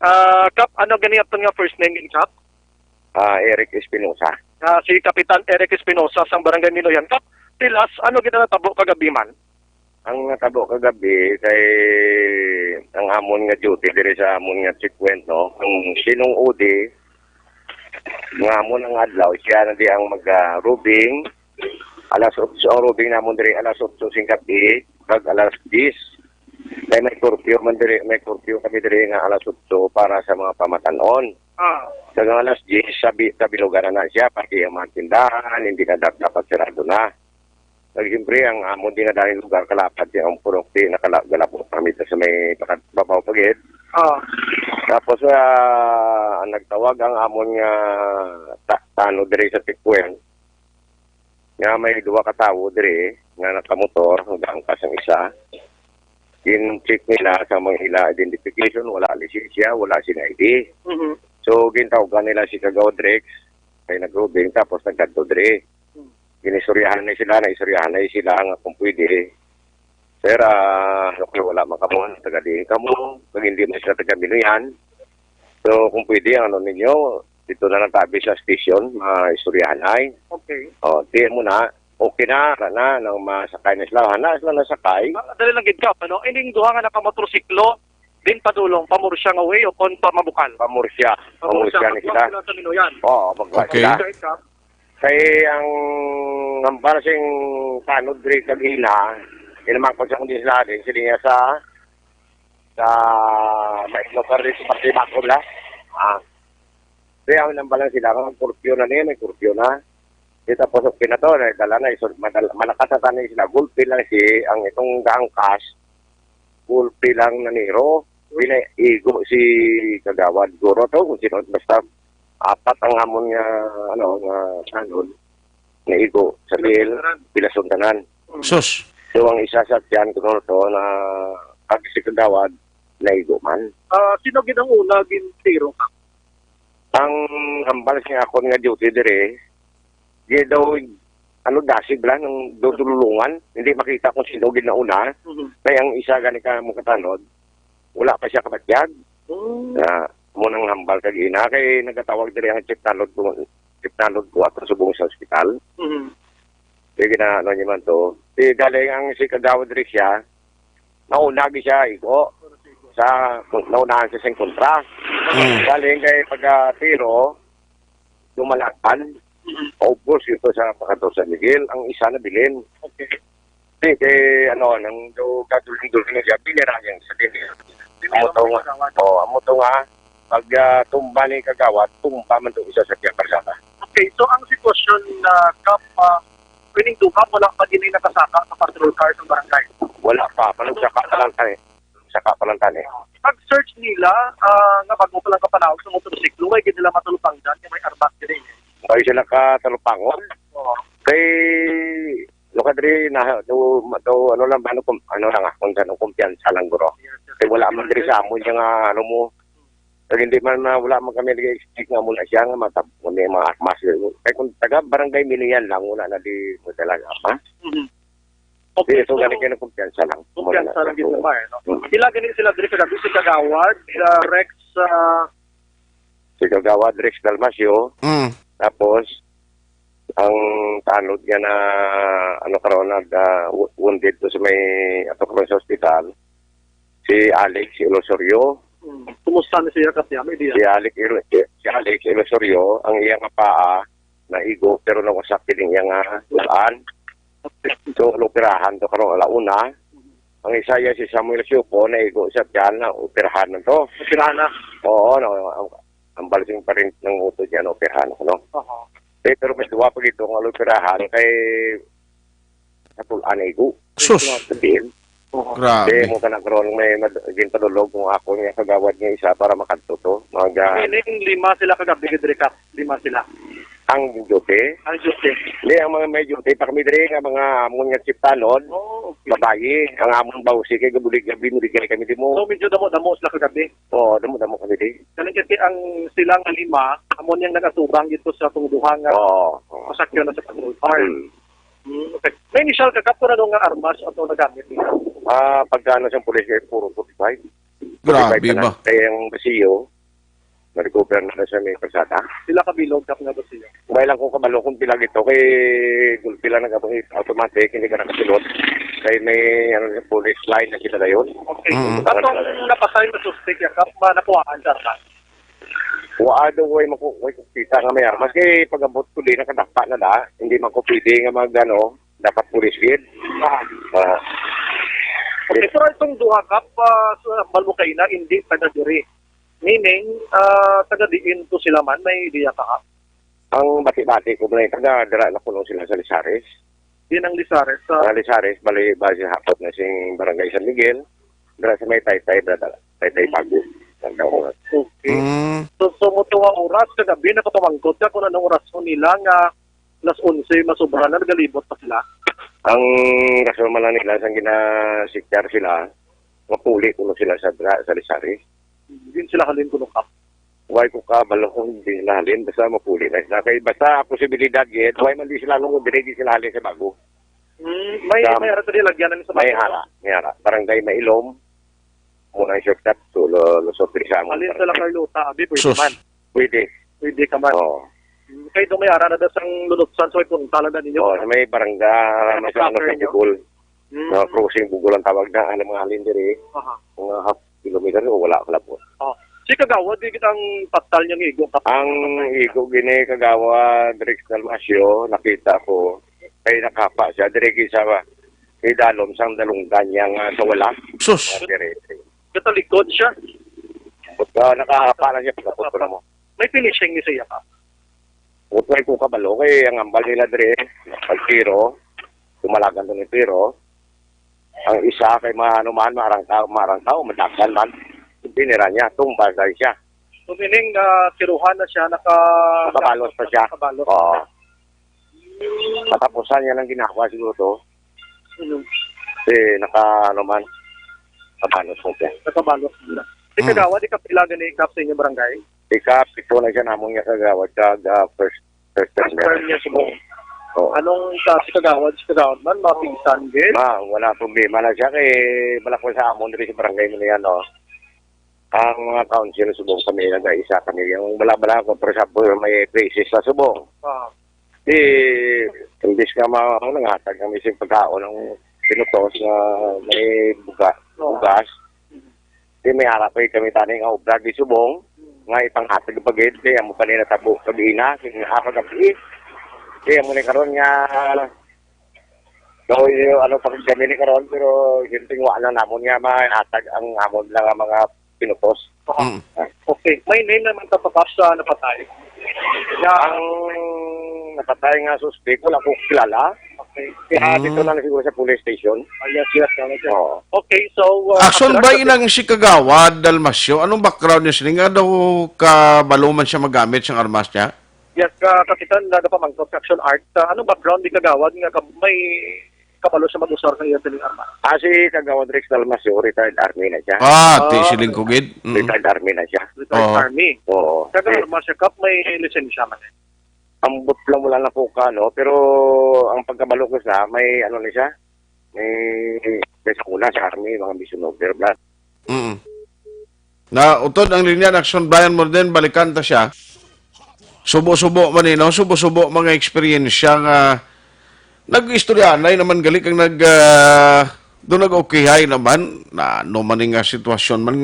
Ah, Kap, ano gani aton nga first name gid, Kap? Ah, Eric Espinosa. Ah, si Kapitan Eric Espinosa sang Barangay Minuyan. Kap, tell us, ano gid ang natabo kagabi man? Ang natabo kagabi kay ang amon nga duty diri sa amon nga checkpoint, no? Ang sinong udi nga amon ang adlaw, siya na di ang mag-, ah, roving. Alas otso ang roving namon diri, alas otso sing gabi, kag alas diyes. Kay may curfew man diri, may curfew kami diri nga alas otso para sa mga pamatan-on. Ah. Sa mga alas diyes, sabi, sa binugan na, na siya, pati ang mga tindahan, hindi na dap-, dapat sarado na. Kag siyempre, ang amon din na dahil lugar, kalapad siya, ang purok, di nakala-, galapot kami sa may pakat-, babaw pagid. Ah. Tapos, ah, ang nagtawag ang amon nga ta-, tano diri sa checkpoint, nga may duha ka tawo diri nga nakamotor, nagaangkas ang isa. Gin-check nila sa mga ila identification, wala lisensya, wala sing I D. Mhm. So, gintawgan nila si Kagawad Rex, kay nag-roving, tapos nagkadto diri. Hmm. Ginistoryahan na sila, naistoryahan na sila nga kung pwede. Sir, ah, okay, wala man kamo, taga diin kamo, pag hindi man sila taga Minuyan. So, kung pwede, ang ano ninyo, dito na lang tabi sa station, maistoryahan ay. Okay. O, di mo na, okay na, wala na, nang masakay na sila. Hana sila nasakay. Ah, dali lang gid, Kap, ano? Ining duha nga nakamotorsiklo, din padulong, pa Murcia nga way o kon pa Mabukal? Pa Murcia. Pa Murcia, Pa Murcia ni pagkuha sila. Sila sa Minuyan. Oo, pagkuha Okay. sila. Okay, Kap. Kay ang hambal sing tanod diri kagina, inamangkot sa kundi sila din, sila niya sa, sa may lugar dito, pati Bacol na. Ah. Kaya ang nambal lang sila, ang kurpyo na niya, may kurpyo na. Di tapos okay na to, dala na, iso-, madala, malakas na tayo sila, gulpi lang si, ang itong gaangkas, gulpi lang na niro, pinaigo si Kagawad. Guro to, kung sino, basta apat ang hamon nga, ano, nga tanod, naigo, sa bil, pilason tanan. Sus. So, ang isa sa tiyan ko to, na, pag si Kagawad, naigo man. Ah, sino gid ang una gintiro? Ang hambal sa akon nga duty dire, di daw, ano, dasig lang, ang dudululungan. Hindi makita kung sino gid nauna. Mhm. Kaya ang isa gani ka mo katanod, wala pa siya kabatyag. Mm. Na, mo nang hambal kag ina, kay nagatawag dire ang chief tanod ko, chief tanod ko ato subong sa ospital. Mhm. Sige na, ano niya man to. Di galing ang si Kagawad Rick siya, nauna gi siya, igo. Sa, naunahan siya sa kontra. Mm. Galing kay pagka tiro, lumalakan. Paubos ito sa pagkatapos sa Miguel. Ang isa na bilin. Okay. Di, kay, ano, nang do, kaduling-duling na siya, pinira niya sa din. Amo to nga. Oh, amo to nga. Pag ah, tumba ni Kagawad, tumba man to isa sa kiyang karsada. Okay, so ang sitwasyon na Kap, ah, pining duha, wala pa gini nakasaka sa patrol car sa barangay? Wala pa, panugsaka pa lang tayo. Saka pa lang tani. Pag-search nila, ah, nga bago pa lang kapanahon sa motorsiklo, way gid nila matulupangdan nga may armas diri. Ay sila ka talupangon. Oo. Kay, lo ka diri na, do, do, ano lang ba, ano, kung, ano lang, ah, kung saan, kumpiyansa lang, guro. Yes, yes. Kay wala man diri sa amon yung, ah, ano mo. Kag hindi man na, wala man kami nag-expect nga muna siya nga matab-, may mga armas. Kay kung taga Barangay Milian lang, wala na di madala ang armas. Mhm. Okay, Di, so, so, gani kayo ng kumpiyansa lang. Kumpiyansa lang gid naman, eh, no? Mm. Pila gani sila diri kagabi, si Kagawad, uh, Rex, uh, Si Kagawad Rex Dalmasio, Mm. tapos, ang tanod nga na, ano karon, nag, ah, wo-, wounded to sa may, ato karon sa ospital, si Alex Ilosorio. Mm. Kumusta na siya, Kap? May idea? Si Alex Ilo-, si Alex Ilosorio, ang iya nga paa, naigo, pero nawasak din iya nga ulan. So, operahan to karon ala una. Ang isa iya si Samuel Siupo, naigo sa tiyan, na operahan na to. Operahan na? Oo, no, ang, ang balsing pa rin ng uto niya, no, operahan, no? Oo. Eh, pero may duwa pa gito nga operahan, kay sa tulan naigo. Sus! Sabihin. Oo. Grabe. Kay mo ka na karon may mad-, ginpadulog kung ako nga kagawad nga isa para makadto to. Mga Meaning, lima sila kagabi, gid, Rick, ah? Lima sila. Ang duty? Ang duty. Hindi, ang mga may duty pa kami diri nga mga amon nga chiptanon, Oo, okay. babayi. Ang amon bawsi kay gabulig gabi, muligay kami di mo. So, medyo damo-damo sila kagabi. Oo, damo-damo kami di. Galing kasi ang sila nga lima, amo niyang nag-atubang dito sa tungduhan nga Oo, oo. masakyan na sa patrol car. Hmm. Hmm, okay. May initial ka, Kap, kung ano nga armas ato nagamit nila? Ah, pagkano sa pulis kay puro forty-five. Grabe forty-five na ba? Kaya ang basiyo, na-recover na na siya may pasada. Pila ka bilog, Kap, nga basiyo? May lang kung kabalo kung pila gito, kay gulpi lang nag-abang automatic, hindi ka nakasulod. Kay may, ano, police line na sila dayon. Okay. Mm. Katong napatay na suspect, ya, Kap, ba nakuhaan sa armas? Wa daw, way maku-, way kita nga may armas. Kay pag-abot ko din, nakadapa na da. Hindi man ko pwede nga mag, ano, dapat police gid. Ah. Ah. Okay, pero itong duha, Kap, ah, sa Balbukay na, hindi taga diri. Meaning, ah, taga diin to sila man, may idea ka, ha? Ang bati-bati ko, may taga dira na kuno sila sa Lisares. Din ang Lisares, sa Ang Lisares, bali, bali sa hapot na sing Barangay San Miguel, dira sa may Taytay, brada. Taytay Pago. Ang tawag. Okay. Mm. So, so, mo to nga oras, kagabi, nakatumangkot ka kung anong oras mo nila nga alas onse, masobra na, nagalibot pa sila? Ang rason man lang nila, sang ginasiktar sila, mapuli kuno sila sa dra-, sa Lisares. Din sila halin kuno, Kap? Way ko kabalo kung di sila halin, basta mapuli na sila. Kay basta posibilidad gid, way man di sila nung dire di sila halin sa Bago. Hmm, may, Sa may ara sa lagyan na sa may Bago. Hara, may hara. Barangay Mailom, muna yung shortcut, so, lo-, lusot diri sa amon. Halin sa La Carlota, abi, pwede Sus. man. Pwede. Pwede ka man. Oo. Hmm, kay do may ara na da sang lunotsan, so ipunta lang na ninyo. Oo, sa may barangay, Ano may sa ano, proper sa nyo? Bugol. Hmm. No, crossing Bugol ang tawag na, ano, mga halin diri. Aha. Mga half kilometer o wala kalabot. Oh. Si Kagawad, di kita ang patal niyang igo, Kap? Ang igo gini, Kagawad Rex Dalmasio, nakita ko, kay nakapa siya, diri sa idalom sang dalunggan niya nga sa wala. Sus! Diri. Katalikod siya. But, ah, nakahapa lang siya, pagkapot ko na mo. May finishing ni siya, Kap? Utway ko kabalo, kay ang ambal nila diri, pag tiro, tumalagan to ni tiro. Ang isa kay maano man, marangkaw, marangkaw, madagan man. Binira niya, tumba dahil siya. So, meaning, ah, tiruhan na siya, naka- Nakabalos pa siya. Nakabalos. Oo. Katapusan niya ng ginagawa siguro to. Mhm. Kasi naka, ano man, nakabalos mo siya. Nakabalos mo na. Si Hmm. Kagawad, ikapila gani, Kap, sa inyong barangay? Ikapito na siya namon nga kagawad, kag, ah, first, first term First term niya. niya, subong. Oo. Anong sa si Kagawad, si Kagawad man, mga pinsan, gid? Ma, wala problema na siya kay wala ko sa amon diri sa barangay mo na yan, no? Ang mga council, subong kami, nag-isa kami. Yung wala, wala ko, for example, may crisis sa subong. Ah. Di, imbis nga ma-, ano, nanghatag kami sa pagkaon ng pinutos nga may buga-, Oo. bugas, di may harap pa kami tani nga obra di subong, nga ipanghatag pa gid, kaya mo pa nila tabo kagina, kaya nga pa gabi. Kaya mo ni karon nga, daw yung ano pa kami ni karon, pero yung tingwa na namon nga mahatag ang amon lang nga mga pinutos. Oo. Mm. Okay. May name naman ka pa, Kap, sa napatay? Ang napatay nga suspek, wala ko kilala. Okay. Kaya Mm. dito na lang siguro sa police station. Ah, yes, yes, yes, yes. Oo. Okay, so, uh, Action after by that, inang si Kagawad Dalmasyo. Anong background niya sini? Nga daw kabalo man siya magamit sang armas niya? Yes, uh, Kapitan, nagapamangkot sa Action Art. Uh, anong background ni Kagawad nga ka-, may kabalo siya mag-usar sa iya sining armas? Ah, si Kagawad Rex Dalmasyo, retired army na siya. Ah, ti Ah. siling ko gid. Mm. Retired army na siya. Retired Oo. army. Oo. Kag ang Eh, armas siya, Kap, may lisensya man? Ambot lang, wala na po ka, no? Pero ang pagkabalo ko sa, may ano ni siya? May, may sa una sa army, mga mission over blood. Mm. Na utod ang linya, Action Brian Morden, balikan ta siya. Subo-subo man, eh, no? Subo-subo mga eksperyensya nga nag-istoryanay naman gali kag nag, ah, do nag-okihay naman na ano man nga sitwasyon man,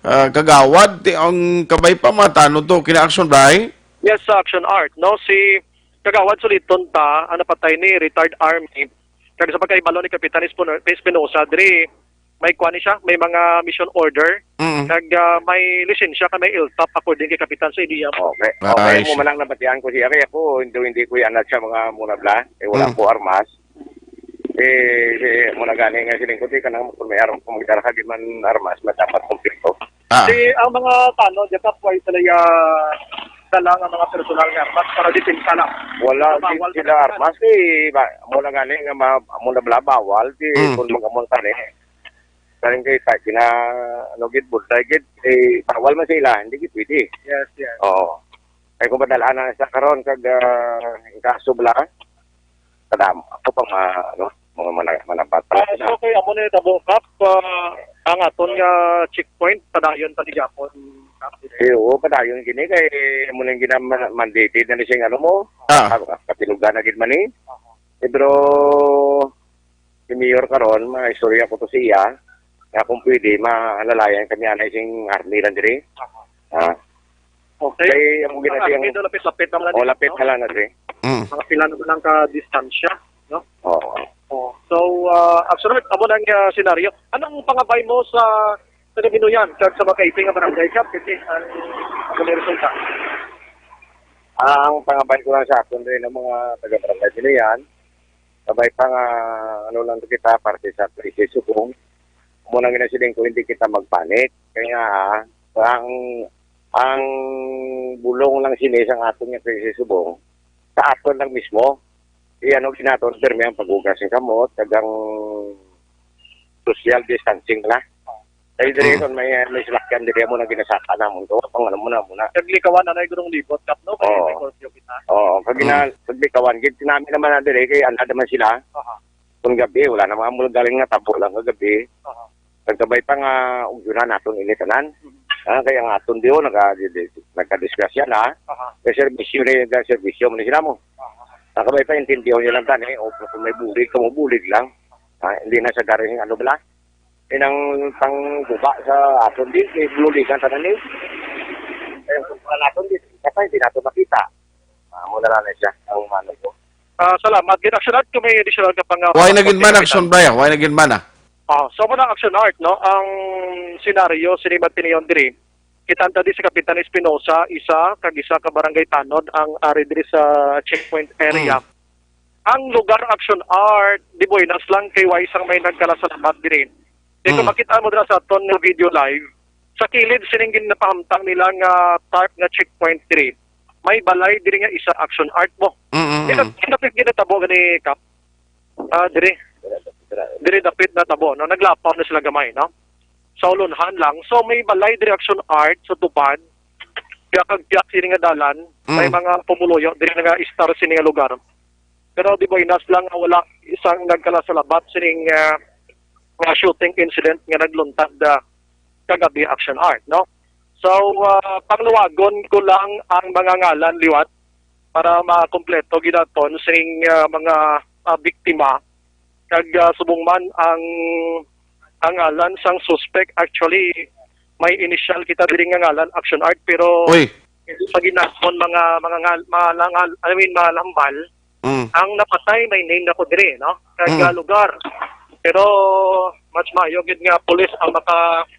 ah, Kagawad, ti ang kabay pa matanod to kina Action Bray? Yes, sa Action Art, no? Si Kagawad Suliton ta, ang napatay ni retired army, kag sa pagkahibalo ni Kapitan Espino-, Espinosa, diri may kuan ni siya, may mga mission order, Mm. kag, ah, may lisensya, kag may L T O P according kay Kapitan sa ideya mo. Okay. Okay, Ay, mo si- man ang nabatian ko siya. Kaya ako, hindi, hindi ko yan sa mga muna bla. Eh, wala Mm. ko armas. Eh, eh, muna gani nga siling ko, di ka nang kung may arm, kung may dala ka, di man armas, matapat kumpleto. Ah. Di, ang mga tanod, di ka pwede sila, ah, dala nga mga personal nga armas para depensa lang. Wala, Bawal di sila talaga. Armas, eh, ba, muna gani nga ma-, muna bla, bawal, di, Mm. kung mag-amon ka ni. Kaling kay ta, kina, ano, gid, budlay, gid, eh, bawal man sa ila, hindi gid pwede. Yes, yes. Oo. Ay, kung madalaan na sa karon, kag, ah, ang kaso bla, kadam, ako pang ma-, ano, mga mana-, manapat pa Ah, sila. So, kay amo na yung tabo, Kap, ah, ang aton nga checkpoint, padayon pa ni Japon, Kap. Eh, oo, padayon gini, kay amo na yung gina-, man-, mandated na ni sing ano mo. Ah. Ah, katinugan na gid man eh. Aha. Eh, pero, si Mayor karon, mga istorya ko to siya, nga kung pwede, maalalayan kami anay sing army lang diri. Aha. Ah. Okay. Kay, ang Ang gina-, army ang do lapit-lapit naman Oh, lang, lapit no? na lang na diri. Mm. Mga pila naman ang ka-distansya, no? Oo. Oh. So, ah, Action Art, amo na ang, ah, senaryo. Anong pangabay mo sa taga Binuyan kag sa mga kaiping nga barangay, Kap? Kasi ang, ang resulta. Ah, ang pangabay ko lang sa aton rin ang mga taga barangay Binuyan, kabay pa nga, ano lang kita, parte sa trese Subong. Amo nang ginasiling ko, hindi kita magpanik. Kaya nga, ang, ang bulong lang sini sa aton nga trese Subong, sa aton lang mismo. Di ano ginaton, pirmi ang paghugas ng kamot, kag ang social distancing na. Kay diri Mm. kon may, may salakyan diri mo na ginasaka namon to, pang ano mo na, mo na. Kag likawan na na yung libot, Kap, no? Kay Oo. may curfew kita. Oo, kag gina-, Mm. kag likawan, gid, sinami naman na diri, kay ano naman sila. Aha. Kung gabi, wala na mga mulagaling nga tabo lang kagabi. Aha. Kagabay pa nga, ugyo na naton ini tanan. Mhm. Ah, kaya nga aton diyo, nagka-, nagkadisgrasya na. Aha. Kay serbisyo na yung serbisyo mo ni sila mo. Aha. Nakabay pa, intindihan nyo lang tani, o kung may bulig, kamo bulig lang. Ah, hindi na sa garing ano bala. Inang pangguba sa aton di, kay buligan tanan ni. Kaya kung wala naton di, sa pa, hindi nato makita. Ah, mo na lang na siya, ang umano ko. Ah, salamat. Gid, Action Art, kung may additional ka pa nga Why na gid man, Action Bray? Why na gid man, ah? Ah, so, muna, Action Art, no? Ang senaryo, sini magtiniyon diri, kita ta di si Kapitan Espinosa, isa, kag isa ka barangay tanod ang ari diri sa checkpoint area. Mm. Ang lugar, Action Art, di buenas lang kay way sang may nagkalasalamat diri. Kay kung Mm. makita mo dira sa aton nga video live, sa kilid sining ginapahamtang nila nga tarp nga checkpoint diri, may balay diri nga isa, Action Art mo. Mm, mm, Diri, mm. diri dapit ginatabo gani, Kap. Ah, diri. Diri dapit na tabo, no? Naglapaw na sila gamay, no? Sa ulunhan lang. So, may balay diri, Action Art, sa tupad. Piyak kag piyak sini nga dalan. May Mm. mga pumuluyo diri nga istar sini nga lugar. Pero di buenas lang nga wala isang nagkalasalabat sining, ah, nga shooting incident nga nagluntad, ah, kagabi, Action Art, no? So, ah, pangluwagon ko lang ang mga ngalan liwat para makompleto gid naton sing, ah, mga, ah, biktima. Kag, ah, subong man ang, ang ngalan sang suspect, actually, may initial kita diri nga ngalan, Action Art, pero Uy. hindi pa gid naton mga, mga ngal-, mga langal-, I mean, mga lambal. Mm. Ang napatay, may name na ko diri, no? Kag, Mm. ah, lugar. Pero mas maayo gid nga pulis ang maka,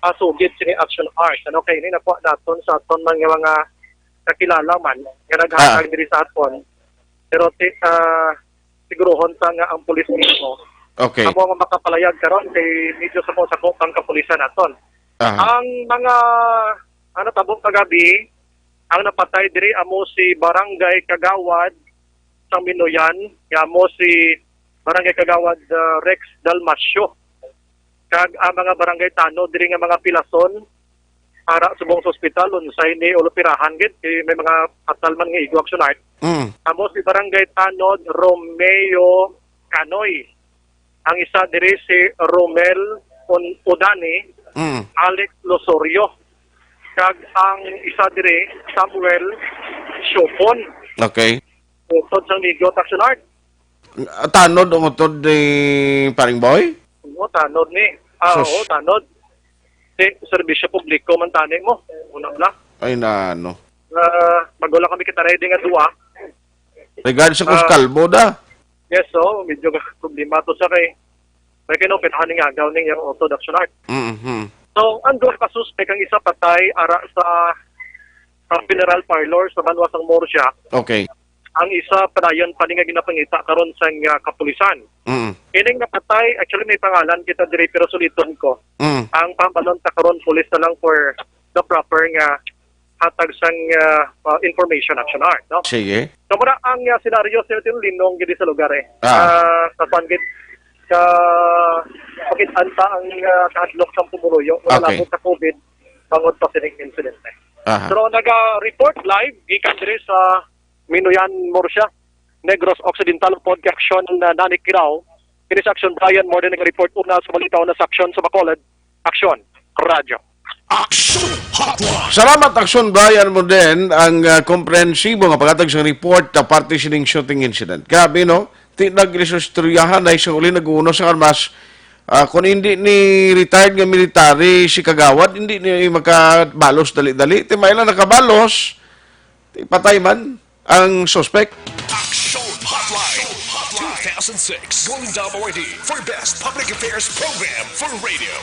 ah, sugid sini Action Art. Ano, kay ini nakuha naton sa aton man nga mga kakilala man nga naghatag Ah. diri sa aton. Pero ti-, ah, siguruhon ta nga ang pulis mismo Okay. amo nga makapalayag karon kay medyo sa sa pang kapulisan naton. Aha. Ang mga, ano, tabok kagabi, ang napatay diri amo si Barangay Kagawad sa Minuyan, nga amo si Barangay Kagawad, ah, Rex Dalmacio. Kag ang mga barangay tanod diri nga mga pilason, ara subong sa ospital, unsay ni ulupirahan gid, kay may mga fatal man nga igo, Action Art. Mm. Amo si Barangay Tanod Romeo Canoy. Ang isa diri si Romel Un-, Udani, Mm. Alex Losorio. Kag ang isa diri, Samuel Siopon. Okay. Utod sang Migot, Action Art. Ah, tanod ang utod ni Paring Boy? Oo, tanod ni. Ah, Sus. Oo, tanod. Si serbisyo publiko man tani mo. Una bla. Ay, na ano. Ah, magwala kami kita ready nga duwa. Regardless kung Ah. kalbo da. Yes, so medyo problema to sa kay may kinupit ani nga agaw ning iyang auto, Action Art. Mm-hmm. So, ang duha ka suspek, ang isa patay ara sa, sa funeral parlor sa banwa sang Murcia. Okay. Ang isa padayon pa ni nga ginapangita karon sang, ah, kapulisan. Mm. Ining napatay, actually may pangalan kita diri pero suliton ko. Mm. Ang pambalon ta karon, pulis na lang for the proper nga hatag sang, ah, ah, information, Action Art, no? Sige. So, mura ang, ah, senaryo, Sir Tin, linong gid sa lugar, eh. Ah. Ah, sa kuwan gid, sa pakit-an ta ang, ah, kahadlok sang pumuluyo, wala Okay. labot sa COVID, bangod pa sining insidente. Aha. Pero naga-report live gikan diri sa Minuyan, Murcia, Negros Occidental, upod kay Action, ah, Nani Kirao. Kini si Action Brian Morden naga-report una sa balita una sa Action sa Bacolod. Action, Radyo. Action Hotline. Salamat, Action Brian Morden, ang, ah, komprehensibo nga paghatag sa report na parte sining shooting incident. Grabe, no? Ti nag-istoryahan na isang uli nag-uuno sa armas. Ah, kung hindi ni retired nga military si Kagawad, hindi ni makabalos dali-dali. Ti may lang nakabalos, ti patay man ang suspect. Action Hotline. Two thousand six. Going W R D for best public affairs program for radio.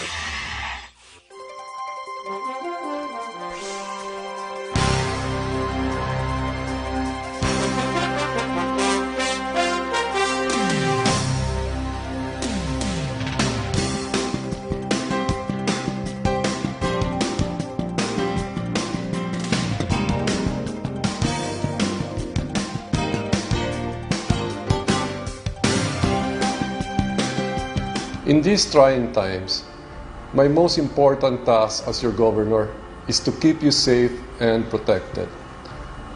In these trying times, my most important task as your governor is to keep you safe and protected.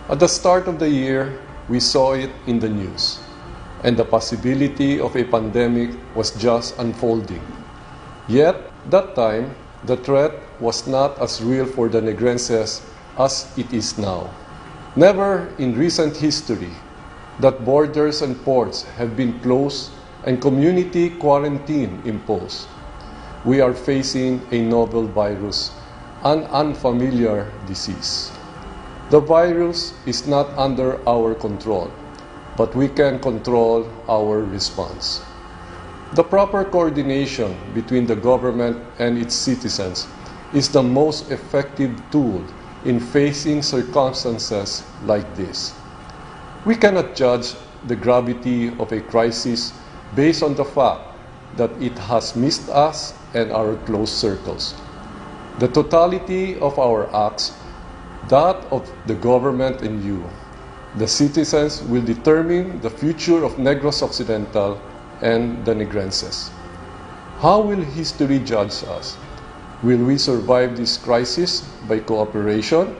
At the start of the year, we saw it in the news, and the possibility of a pandemic was just unfolding. Yet, that time, the threat was not as real for the Negrenses as it is now. Never in recent history that borders and ports have been closed and community quarantine imposed. We are facing a novel virus, an unfamiliar disease. The virus is not under our control, but we can control our response. The proper coordination between the government and its citizens is the most effective tool in facing circumstances like this. We cannot judge the gravity of a crisis based on the fact that it has missed us and our close circles. The totality of our acts, that of the government and you, the citizens, will determine the future of Negros Occidental and the Negrenses. How will history judge us? Will we survive this crisis by cooperation,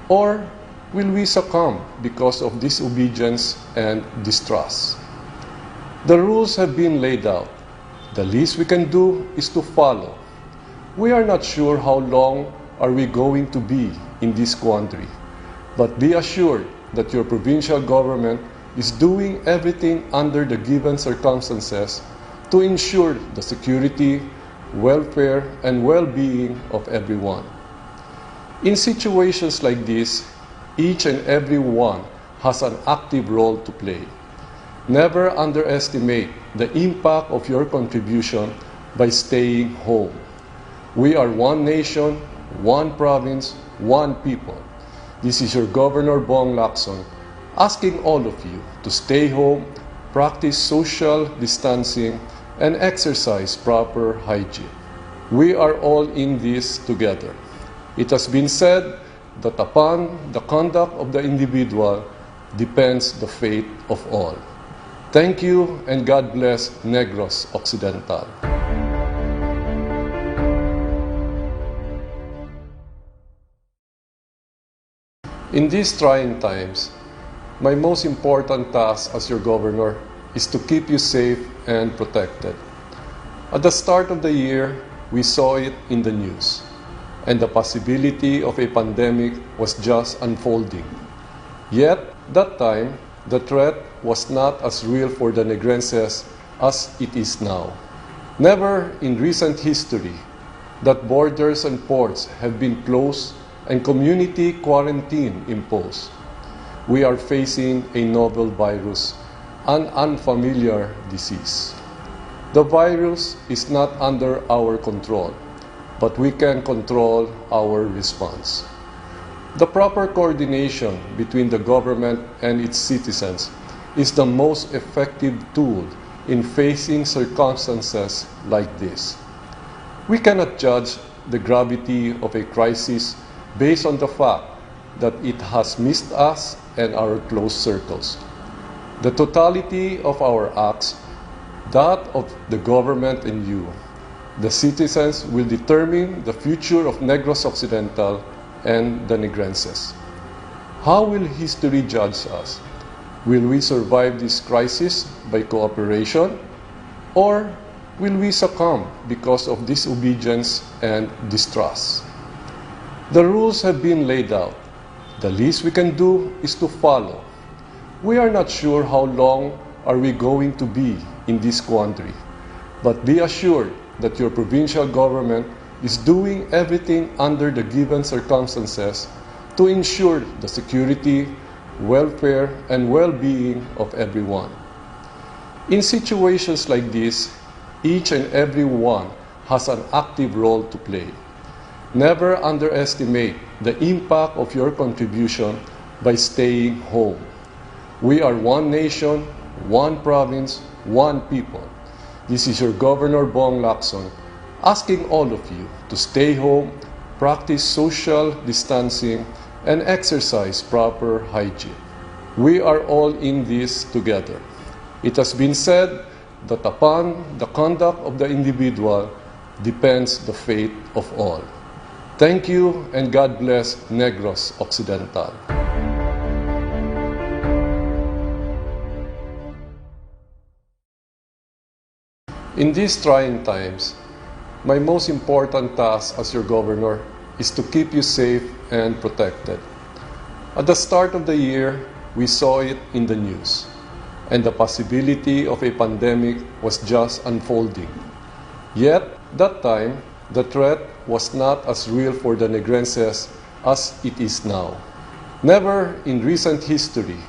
or will we succumb because of disobedience and distrust? The rules have been laid out. The least we can do is to follow. We are not sure how long are we going to be in this quandary, but be assured that your provincial government is doing everything under the given circumstances to ensure the security, welfare, and well-being of everyone. In situations like this, each and every one has an active role to play. Never underestimate the impact of your contribution by staying home. We are one nation, one province, one people. This is your Governor Bong Lacson asking all of you to stay home, practice social distancing, and exercise proper hygiene. We are all in this together. It has been said that upon the conduct of the individual depends the fate of all. Thank you and God bless Negros Occidental. In these trying times, my most important task as your governor is to keep you safe and protected. At the start of the year, we saw it in the news, and the possibility of a pandemic was just unfolding. Yet, that time, the threat was not as real for the Negrenses as it is now. Never in recent history that borders and ports have been closed and community quarantine imposed. We are facing a novel virus, an unfamiliar disease. The virus is not under our control, but we can control our response. The proper coordination between the government and its citizens is the most effective tool in facing circumstances like this. We cannot judge the gravity of a crisis based on the fact that it has missed us and our close circles. The totality of our acts, that of the government and you, the citizens, will determine the future of Negros Occidental and the Negrenses. How will history judge us? Will we survive this crisis by cooperation, or will we succumb because of disobedience and distrust? The rules have been laid out. The least we can do is to follow. We are not sure how long are we going to be in this quandary, but be assured that your provincial government is doing everything under the given circumstances to ensure the security, welfare, and well-being of everyone. In situations like this, each and every one has an active role to play. Never underestimate the impact of your contribution by staying home. We are one nation, one province, one people. This is your Governor Bong Lacson asking all of you to stay home, practice social distancing, and exercise proper hygiene. We are all in this together. It has been said that upon the conduct of the individual depends the fate of all. Thank you and God bless Negros Occidental. In these trying times, my most important task as your governor is to keep you safe and protected. At the start of the year, we saw it in the news, and the possibility of a pandemic was just unfolding. Yet, that time, the threat was not as real for the Negrenses as it is now. Never in recent history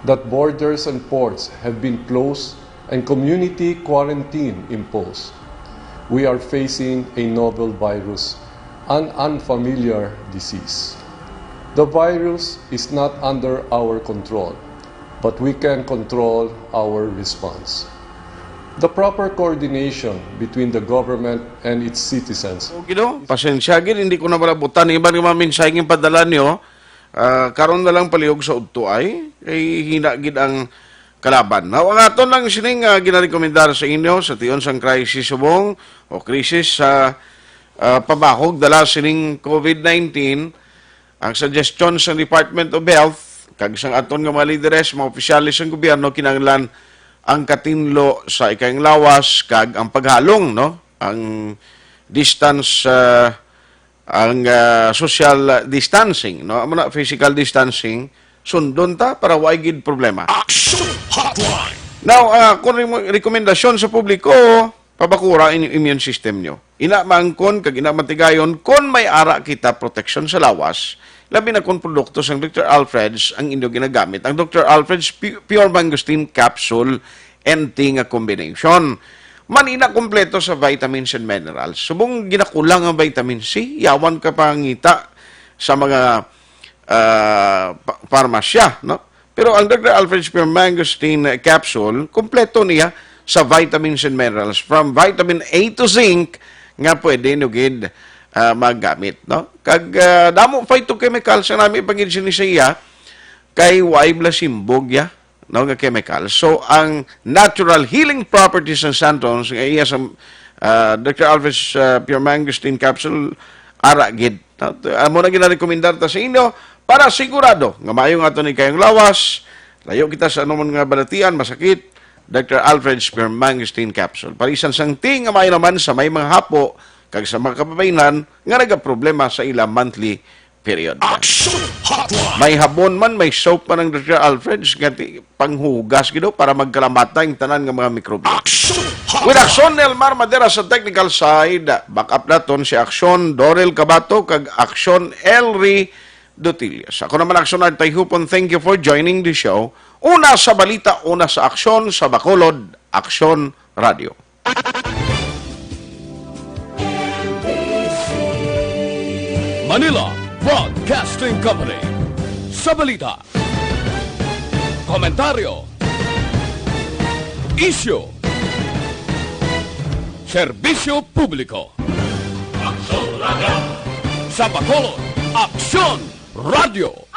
that borders and ports have been closed and community quarantine imposed. We are facing a novel virus, an unfamiliar disease. The virus is not under our control, but we can control our response. The proper coordination between the government and its citizens. O, Ginoo, pasensya gid, hindi ko na malabutan ang iban nga mga mensahe nga padala niyo. Ah, karon na lang palihog sa udto ay, kay hina gid ang kalaban. Now, ang aton lang sining, ah, ginarekomendar sa inyo sa tion sang crisis subong o krisis sa, ah, pabahog dala sining COVID nineteen, ang suggestion sa Department of Health kag sang aton nga mga lideres, mga opisyales sang gobyerno, kinahanglan ang katinlo sa ikayang lawas kag ang paghalong, no? Ang distance, ah, ang, ah, social distancing, no? Amo na, physical distancing, Sundon ta para way gid problema. Action Hotline. Now, ah, kung remo-, rekomendasyon sa publiko, pabakura inyong immune system nyo. Ina maangkon kag ina matigayon kon may ara kita proteksyon sa lawas, labi na kon produkto sang Doctor Alfred's ang inyo ginagamit. Ang Doctor Alfred's Pu- Pure Mangosteen Capsule N T nga combination. Man ina kompleto sa vitamins and minerals. Subong ginakulang ang vitamin C, yawan ka pangita sa mga ah, pa- parmasya, no? Pero ang Doctor Alfred's Pure Mangosteen Capsule, kompleto niya sa vitamins and minerals, from vitamin A to zinc, nga pwede nyo gid ah, magamit, no? Kag ah, damo phytochemicals ang nami pagid sini sa iya, kay way bala simbog ya, no, nga chemical. So ang natural healing properties ng Santongs nga iya sa ah, Doctor Alfred's ah, Pure Mangosteen Capsule, ara gid. No? Amo na ginarekomendar ta sa inyo para sigurado nga maayo nga ato ni kayong lawas. Layo kita sa anumon nga balatian, masakit. Doctor Alfred's Pure Mangosteen Capsule. Parisan sang tea nga maayo naman sa may mga hapo kag sa mga kababayenan nga nagaproblema sa ila monthly period. Action Hotline. May habon man, may soap man ang Doctor Alfred's nga ti- panghugas gid para magkalamata ang tanan nga mga mikrobyo. Action With Hotline. Action Elmar Madera sa technical side, back up naton si Action Dorel Cabato kag Action Elri Dutilias. Ako naman Action Art Tayhupon, thank you for joining the show. Una sa balita, una sa aksyon, sa Bacolod, Action Radio. Manila Broadcasting Company. Sa balita, komentaryo, isyu, serbisyo publiko. Sa Bacolod, Aksyon Radio.